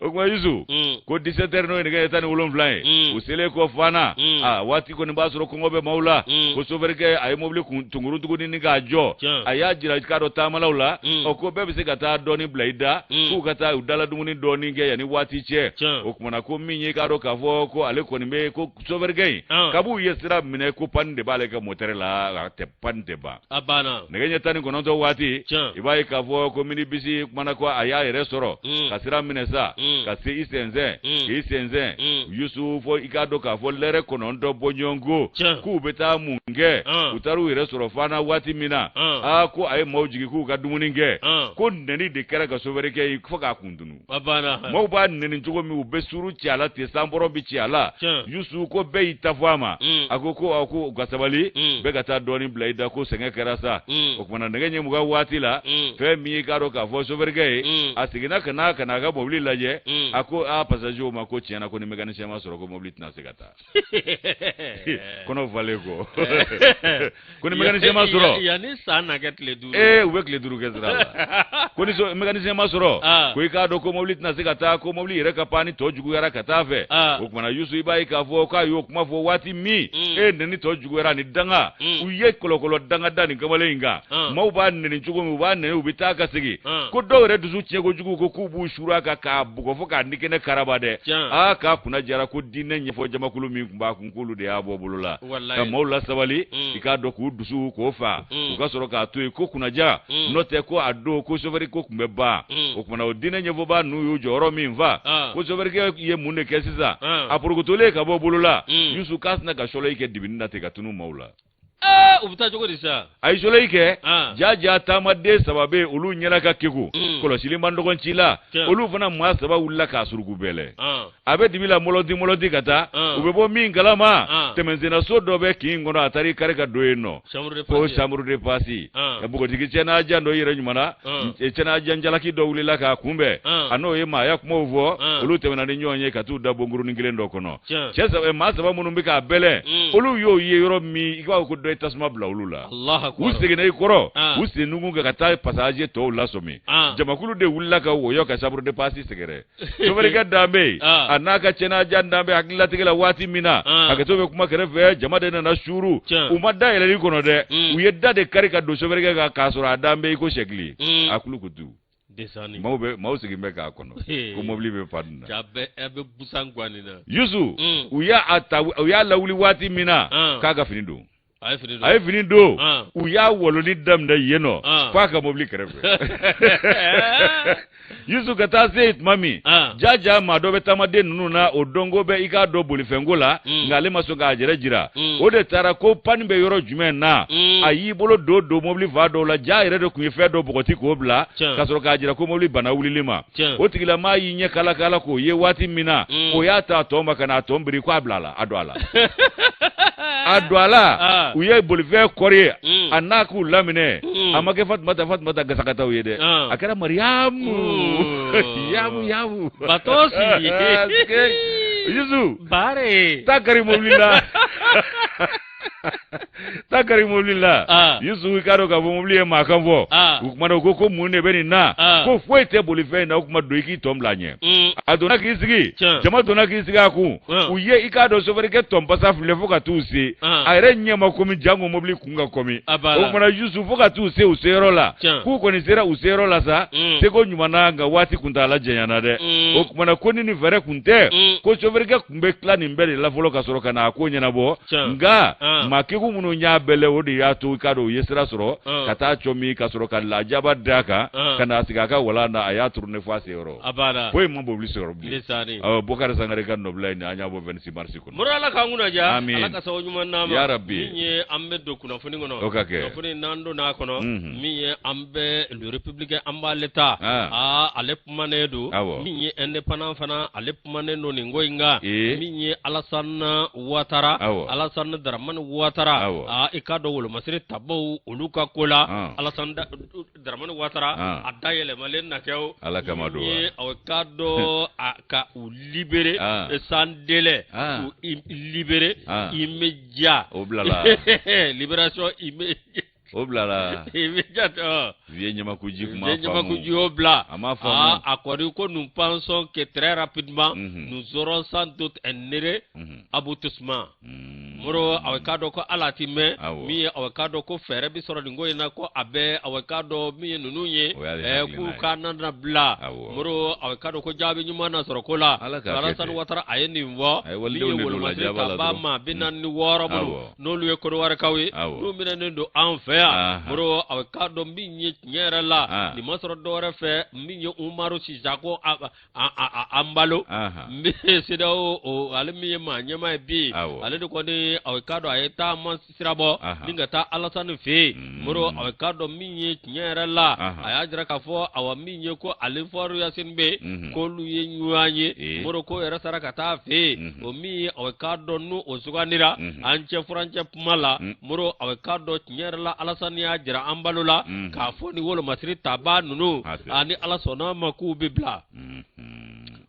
o tuma Yusu mm. ko 17 heures n'o ye nɛgɛ ɲɛ 17 ye mm. u selen kɔ fana mm. a waati kɔni b'a sɔrɔ kɔngɔ bɛ maaw la ko sofɛrikɛ a ye mobili kun tunguru tuguni ni k'a jɔ a y'a jira k'a dɔn taamalaw la ɔ ko bɛɛ bɛ se ka taa dɔɔni bila i da k'u ka taa u dala dumuni dɔɔni kɛ yanni waati cɛ o tuma na ko min ye k'a dɔn k'a fɔ ko ale kɔni bɛ ko sofɛrikɛ in kab'u ye sira minɛ ko panne de b'ale ka motɛri la a tɛ panne tɛ ban a banna nɛgɛ ɲɛ 19 waati i b'a ye k'a fɔ ko minibisi kumana ko a y'a yɛrɛ sɔrɔ mm. ka sira minɛ sa mm. ka se i sɛnsɛn mm. k'i sɛnsɛn yusu fo i k'a dɔn k'a fɔ lɛrɛ 9 bɔɲɔgɔnko k'u bɛ taa mun kɛ u taara u yɛrɛ sɔrɔ fana waati min na aa ko a ye maaw jigin k'u ka dumuni kɛ ko nɛni de kɛra ka sofɛrikɛ ye fo k'a kun tunu maaw b'a nɛni cogo min u bɛ suru ci a la ten sanbɔrɔ bɛ ci a la yusu ko bɛɛ y'i ta fɔ a ma mm. a ko ko a ko u ka sabali mm. bɛɛ ka taa dɔɔnin bila i da ko sɛgɛn kɛra sa mm. o tuma na nɛgɛ ɲɛ 20 waati la fɛn min ye k'a dɔn k'a fɔ sofɛrikɛ ye a seginna ka na ka na a ka mobili lajɛ a ko a pasazew ma ko tiɲɛ na ko ni mécanicien ma sɔrɔ ko mobili tɛna se ka taa kɔnɔ falen kɔ ko ni mécanicien ma sɔrɔ yanni san na kɛ tile 5 ee u bɛ tile 5 kɛ sira la ko ni mécanicien ma sɔrɔ ah. ko i k'a dɔn ko mobili tɛna se ka taa ko mobili yɛrɛ ka panne tɔ juguyara ka taa fɛ ah. o tuma na Yusu i b'a ye k'a fɔ k'a y'o kuma fɔ waati min mm. e nɛni tɔ juguyara ni danga mm. u ye kɔlɔkɔlɔ danga da nin kamalen in kan ah. maaw b'a nɛni cogo min u b'a nɛni u bɛ taa ka segin ko dɔw yɛrɛ dusu tiɲɛ kojugu ko k'u b'u suuru a kan k'a bugɔ fo k'a nikɛnɛ karaba dɛ aa k'a kunna jara ko diinɛ ɲɛfɔ jamakulu min tun b'a kun k'olu de y'a bɔ bolo la ka maaw lasabali mm. i k'a dɔn k'u dusu k'o fa mm. u ka sɔrɔ k'a to yen ko kunnaja mm. n'o tɛ ko a don ko sofɛri ko tun bɛ ban o tuma na o diinɛ ɲɛfɔbaa ninnu y'u jɔyɔrɔ min fa ah. ko sofɛrikɛ ye mun de kɛ sisan ah. a porokotolen ka bɔ bolo la Yusu k'a sina ka sɔlɔyi kɛ dibini na ten ka tunu maaw la u bɛ taa cogo di sa a ye sɔlɔyi kɛ ah. ja ja taamaden saba bɛ yen olu ɲɛna ka kegun mm. kɔlɔsili man dɔgɔn ci la olu fana maa saba wulila k'a suruku bɛlɛ ah. a bɛ dibi la mɔlɔti mɔlɔti ka taa ah. u bɛ bɔ min kalama tɛmɛsennaso dɔ bɛ kin kɔnɔ a taara i kari ka don yen nɔ ko chambre de passe npogotigi cɛnajan dɔ yɛrɛ ɲuman na cɛnajan jalaki dɔ wulila k'a kunbɛn a n'o ye maaya kumaw fɔ olu tɛmɛna ni ɲɔgɔn ye ka t'u da bonkurunin kelen dɔ kɔnɔ cɛ saba maa saba minnu bɛ k'a bɛlɛn mm. olu y'o ye yɔrɔ min i b'a fɔ ko dɔ ye tasuma bila olu la u seginna i kɔrɔ ah. u sen nugun kan ka taa passager tɔw lasɔmi ah. jamakulu de wulila ka wɔyɔ ka chambre de passe sɛgɛrɛ sofɛrikɛ dan bɛ yen ah. a n'a ka cɛnajan dan bɛ hakililatigɛ la waati min na hakɛto bɛ kuma kɛrɛfɛ jama de nana suuru u ma da yɛlɛli kɔnɔ dɛ mm. u ye da de kari ka don sofɛrikɛ kan k'a sɔrɔ a dan bɛ i ko sɛkili mm. a kulukutu maaw bɛ maaw sigilen bɛ k'a kɔnɔ ko mobili bɛ panne na a bɛ busan guwanni na Yusu mm. u y'a ta u y'a lawuli waati min na ah. k'a ka fini don a ye fini don ah. u y'a waloli daminɛ yen nɔ ah. f'a ka mobili kɛrɛfɛ Yusu ka taa se tuma min ja ja maa dɔ bɛ taamaden ninnu na o dɔnko bɛ i k'a dɔn bolifɛnko la mm. nka ale ma sɔn k'a yɛrɛ jira mm. o de taara ko panne bɛ yɔrɔ jumɛn na mm. a y'i bolo don don mobili fan dɔw la ja yɛrɛ de tun ye fɛn dɔ bɔgɔti k'o bila ka sɔrɔ k'a jira ko mobili banna wulili ma o tigilamaa y'i ɲɛ kala kala k'o ye waati min na o y'a ta tɔn ma ka n'a tɔn biri k'a bila a la a don a la a don a la ah. u ye bolifɛn kɔri a n'a k'u laminɛ A ma kɛ Fatumata Fatumata Gasakataw ye dɛ, a kɛra Mariyamu yamu yamu Batosi. Yusu Bare taa kari mobili la, taa kari mobili la. Yusu, i k'a dɔn k'a fɔ mobili ye maa kan fɔ. O kuma na, u ko ko mun de bɛ nin na? Ko foyi tɛ bolifɛn in na. O kuma, don i k'i tɔn bila ɲɛ. A donna k'i sigi, jama donna k'i sigi a kun. U ye, i k'a dɔn, sofɛrikɛ tɔn basa filɛ fo ka t'u se. A yɛrɛ ɲɛ ma komi janko mobili kun ka kɔmi. O kuma na, Yusu, fo ka t'u se u seyɔrɔ la, k'u kɔni sera u seyɔrɔ la sa, seko ɲuman na, nka waati kuntaala janyana dɛ. O kuma na, ko ni nin fɛɛrɛ kun tɛ, ko sofɛrikɛ kun bɛ tila nin bɛɛ de la fɔlɔ ka sɔrɔ ka na a ko ɲɛnabɔ. Nka maa kegu minnu y'a bɛlɛ, o de y'a to, i k'a dɔn, u ye sira sɔrɔ ka taa cɔ min ka sɔrɔ ka lajaba d'a kan, ka na sigi a ka walan na. A y'a tourner fo a seyɔrɔ, foyi ma mobili sɔrɔ bilen. Bokari Sangare ka nɔbila ye nin, an y'a bɔ 26 mars kɔnɔ. Moro, Ala k'an kunna diya. Amin. Ala ka sababu ɲuman d'an ma. Ya Rabbi. Min ye an bɛ don kunnafoni kɔnɔ. O ka kɛ. Kunnafoni n'an donna a kɔnɔ, min ye an bɛ Le Républicain, an b'ale ta. Aa, ale kumanen don. Min ye Indépendant fana, ale kumanen don nin ko in kan. Min ye Alassane Ouattara, Alassane Dramane Ouattara, aa, i k'a dɔn, wolomasiri tabaw olu ka ko la, Alassane Dramane Ouattara, a da yɛlɛmalen na kɛ o. Ala kama don. Min ye aw k'a dɔn, a ka u libérer sans délai, k'u libérer immédiat. O bilala. Libération immédiate. O bilala. Immédiate. Vieux Ɲamakuji kuma. Vieux Ɲamakuji y'o bila. A ma faamu. A kɔni ko nous pensons que très rapidement, nous aurons sans doute un heureux aboutissement. Moro, aw k'a dɔn ko ala ti mɛn. Min ye aw k'a dɔn ko fɛɛrɛ bi sɔrɔ nin ko in na, ko a bɛ, aw k'a dɔn, min ye ninnu ye, k'u ka nana bila. Moro, aw k'a dɔn ko jaabi ɲuman na sɔrɔ ko la. Alassane Ouattara, a ye nin fɔ. Min ye wolomasiri tabaa maa 46 minnu n'olu ye Kɔdiwarikaw ye, n'u minɛnen don an fɛ yan. Moro, aw k'a dɔn, min ye tiɲɛ yɛrɛ la, nin ma sɔrɔ dɔwɛrɛ fɛ, min ye Umaru Sisako Embalo, min ye CEDEAO, ale min ye maa ɲɛmaa ye bi, ale de kɔni, aw k'a dɔn, a ye taama sira bɔ ni ka taa Alassane fɛ yen. Moro, aw k'a dɔn, min ye tiɲɛ yɛrɛ la, a y'a jira k'a fɔ, awa, min ye ko ale Faure Gnassingbé, k'olu ye ɲɔgɔn ye. Moro, ko yɛrɛ sara ka taa fɛ yen. O min ye, aw k'a dɔn, n'o o sugandira an cɛ furancɛ kuma la. Moro, aw k'a dɔn, tiɲɛ yɛrɛ la, Alassane y'a jira Embalo la k'a fɔ ni wolomasiri tabaa ninnu, ani Ala sɔnna ma, k'u bɛ bila,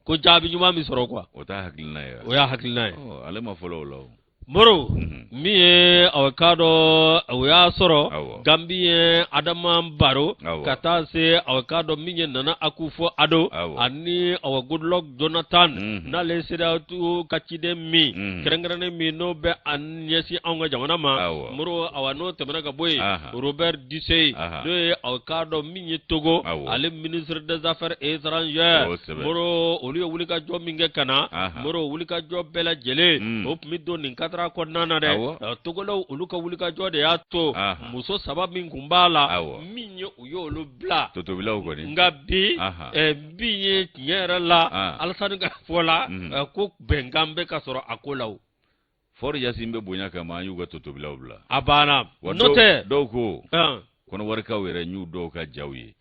ko jaabi ɲuman bɛ sɔrɔ quoi. O t'a hakilina ye. O y'a hakilina ye. Ale ma fɔlɔ o la o. Moro, min ye aw k'a dɔn, o y'a sɔrɔ Gambien Adama Barrow, ka taa se, aw k'a dɔn, min ye Nana Akufo Addo ani aw Goodluck Jonathan, n'ale CEDEAO ka ciden min kɛrɛnkɛrɛnnen min n'o bɛ a ɲɛsin anw ka jamana ma. Moro, awa, n'o tɛmɛna ka bɔ yen, Robert Dussey, n'o ye, aw k'a dɔn, min ye Togo, ale ministre des affaires étrangères. Moro, olu ye wulikajɔ min kɛ ka na, Moro, wulikajɔ bɛɛ lajɛlen o tun bɛ don nin cadre kɔnɔna na dɛ. Togolaw, olu ka wulikajɔ de y'a to muso saba min tun b'a la, min ye u y'olu bila. Totobilaw kɔni. Nka bi, min ye tiɲɛ yɛrɛ la, Alassane ka fɔ la, ko bɛnkan bɛ ka sɔrɔ a ko la o. Faure Gnassingbé bonya kama, an y'u ka totobilaw bila. A banna, n'o tɛ. Dɔw ko kɔnɔwarikaw yɛrɛ y'u dɔw ka jaw ye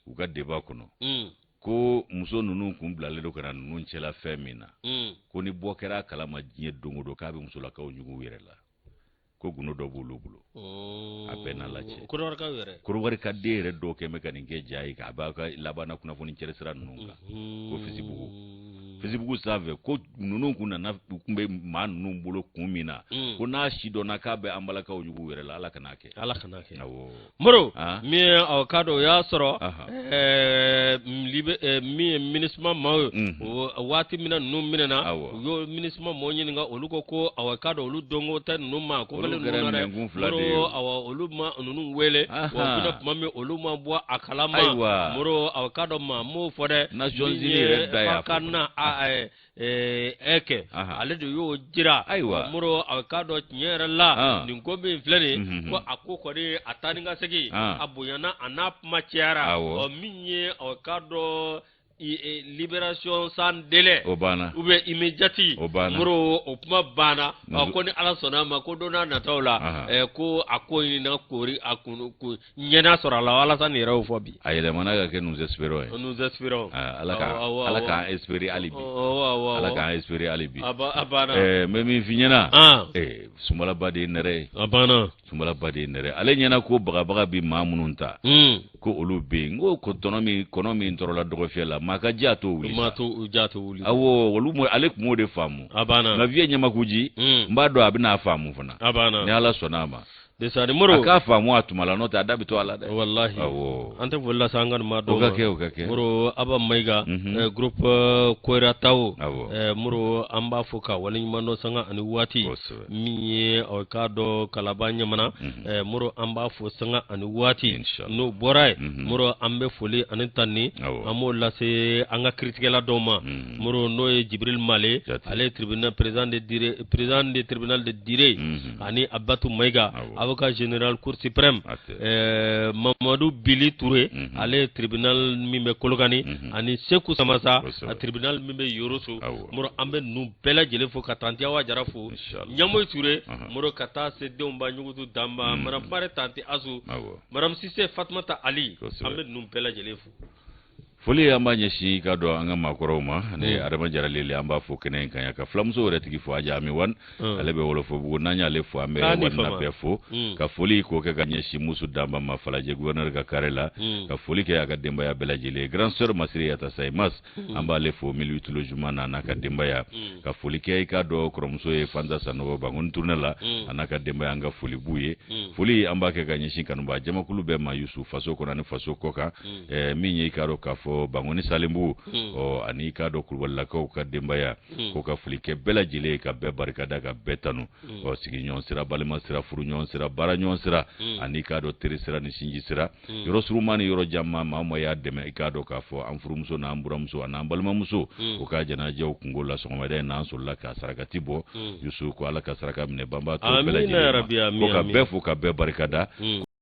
u ka débat kɔnɔ, ko muso ninnu kun bilalen don ka na ninnu cɛla fɛn min na, ko ni bɔ kɛra a kalama diɲɛ don o don, k'a bɛ musolakaw ɲugu u yɛrɛ la, ko gundo dɔ b'olu bolo. A bɛɛ n'a la cɛ. Kɔnɔwarikaw yɛrɛ den yɛrɛ dɔw kɛ bɛ ka nin kɛ ja ye, k'a b'a ka labanna kunnafoni cɛri sira ninnu kan, ko Facebook, Facebook sanfɛ, ko ninnu kun nana, u kun bɛ maa ninnu bolo kun min na, ko n'a si dɔnna k'a bɛ an balakaw ɲugu u yɛrɛ la, Ala kana kɛ. Ala kana kɛ. Moro, min ye aw k'a dɔn, o y'a sɔrɔ min ye MINUSMA maaw ye, o waati min na ninnu minɛna, u y'o MINUSMA maaw ɲininka, olu ko ko aw k'a dɔn, olu donko tɛ ninnu ma ko fɛlen ninnu na dɛ. Moro, awa, olu ma ninnu wele wa, u bɛna tuma min, olu ma bɔ a kalama. Moro, aw k'a dɔn, maa m'o fɔ dɛ. Nations Unies yɛrɛ da y'a fɔ. Na kɛ ale de y'o jira. Moro, a k'a dɔn, tiɲɛ yɛrɛ la, nin ko min filɛ nin, ko a ko kɔni, a taa ni ka segin, a bonyana, a n'a kuma cayara. Ɔ, min ye, aw k'a dɔn. Libération sans délai o banna ou bien immédiate o banna Moro o kuma banna ko ni Ala sɔnna a ma ko don n'a nataw la ko a ko in na kori a kun ɲɛna sɔrɔ a la Alassane yɛrɛ y'o fɔ bi a yɛlɛmana ka kɛ nous espérons ye nous espérons Ala ka Ala k'an espérer hali bi Ala k'an espérer hali bi a banna n bɛ min f'i ɲɛna Sunbalaba de ye nɛrɛ ye a banna Sunbalaba de ye nɛrɛ ale ɲɛna ko bagabaga bɛ maa minnu ta ko olu bɛ yen n ko ko tɔnɔ min kɔnɔ min tɔrɔla dɔgɔfiyɛ la maa ka ja t'o wuli maa t'o ja t'o wuli awɔ olu ale tun b'o de faamu a banna nka vieux ɲamakuji n b'a dɔn a bɛna a faamu fana a banna ni Ala sɔnna a ma Desani Moro a k'a faamu a tuma la n'o tɛ a da bɛ to a la dɛ walahi awɔ an tɛ foli lase an ka maa dɔw o ka kɛ o ka kɛ Moro Aba Mayiga groupe Koyirataw Moro an b'a fo ka waleɲuman dɔn sanga ani waati min ye aw k'a dɔn Kalaban ɲamana Moro an b'a fo sanga ani waati n'o bɔra yen Moro an bɛ foli ani tanni an b'o lase an ka kiritigɛla dɔw ma Moro n'o ye Jibril Male ale ye tribunal président de président de tribunal de Dire ani Abatu Mayiga avocat général cour suprême Mamadu Bili Ture ale ye tribunal min bɛ Kolokani ani Seku Samasa a tribunal min bɛ Yoroso Moro an bɛ ninnu bɛɛ lajɛlen fo ka tanti Awa Jara fo Ɲamoyi Ture Moro ka taa se denw ba Ɲugutu Danba madame Pare tanti Asu madame Sise Fatumata Ali an bɛ ninnu bɛɛ lajɛlen fo. Foli an b'a ɲɛsin k'a dɔn an ka maakɔrɔw ma ne Adama Jara Lele an b'a fo kɛnɛ in kan yan ka fulamuso yɛrɛ tigi fo Aja Ami Wan ale bɛ Wɔlɔfɔbugu n'an y'ale fo an bɛ Wanna bɛɛ fo ka foli k'o kɛ ka ɲɛsin Musu Danba ma Falajɛ gouverneur ka carré la ka foli kɛ a ka denbaya bɛɛ lajɛlen grande sœur Masiri Yatasayi Mas an b'ale fo 1008 logement na a n'a ka denbaya ka foli kɛ i k'a dɔn kɔrɔmuso ye Fanta Sanogo Bankoni tournée la a n'a ka denbaya an ka foli b'u ye foli an b'a kɛ ka ɲɛsin kanubaa jamakulu bɛɛ ma Yusu faso kɔnɔ ani faso kɔkan min ye i k'a dɔn k'a fɔ Bankoni Salenbugu ɔ ani i k'a dɔn kulubalilakaw ka denbaya ko ka foli kɛ bɛɛ lajɛlen ka bɛɛ barikada ka bɛɛ tanu ɔ sigiɲɔgɔn sira balima sira furuɲɔgɔn sira baara ɲɔgɔn sira ani i k'a dɔn teri sira ni sinji sira yɔrɔ surunma ni yɔrɔ janma maa o maa y'a dɛmɛ i k'a dɔn k'a fɔ an furumuso n'an buramuso an'an balimamuso o ka janajaw kunko la sɔgɔmada in n'an sɔrɔla ka sarakati bɔ Yusu ko Ala ka saraka minɛ banba to bɛɛ lajɛlen ma ko ka bɛɛ fo ka bɛɛ barikada.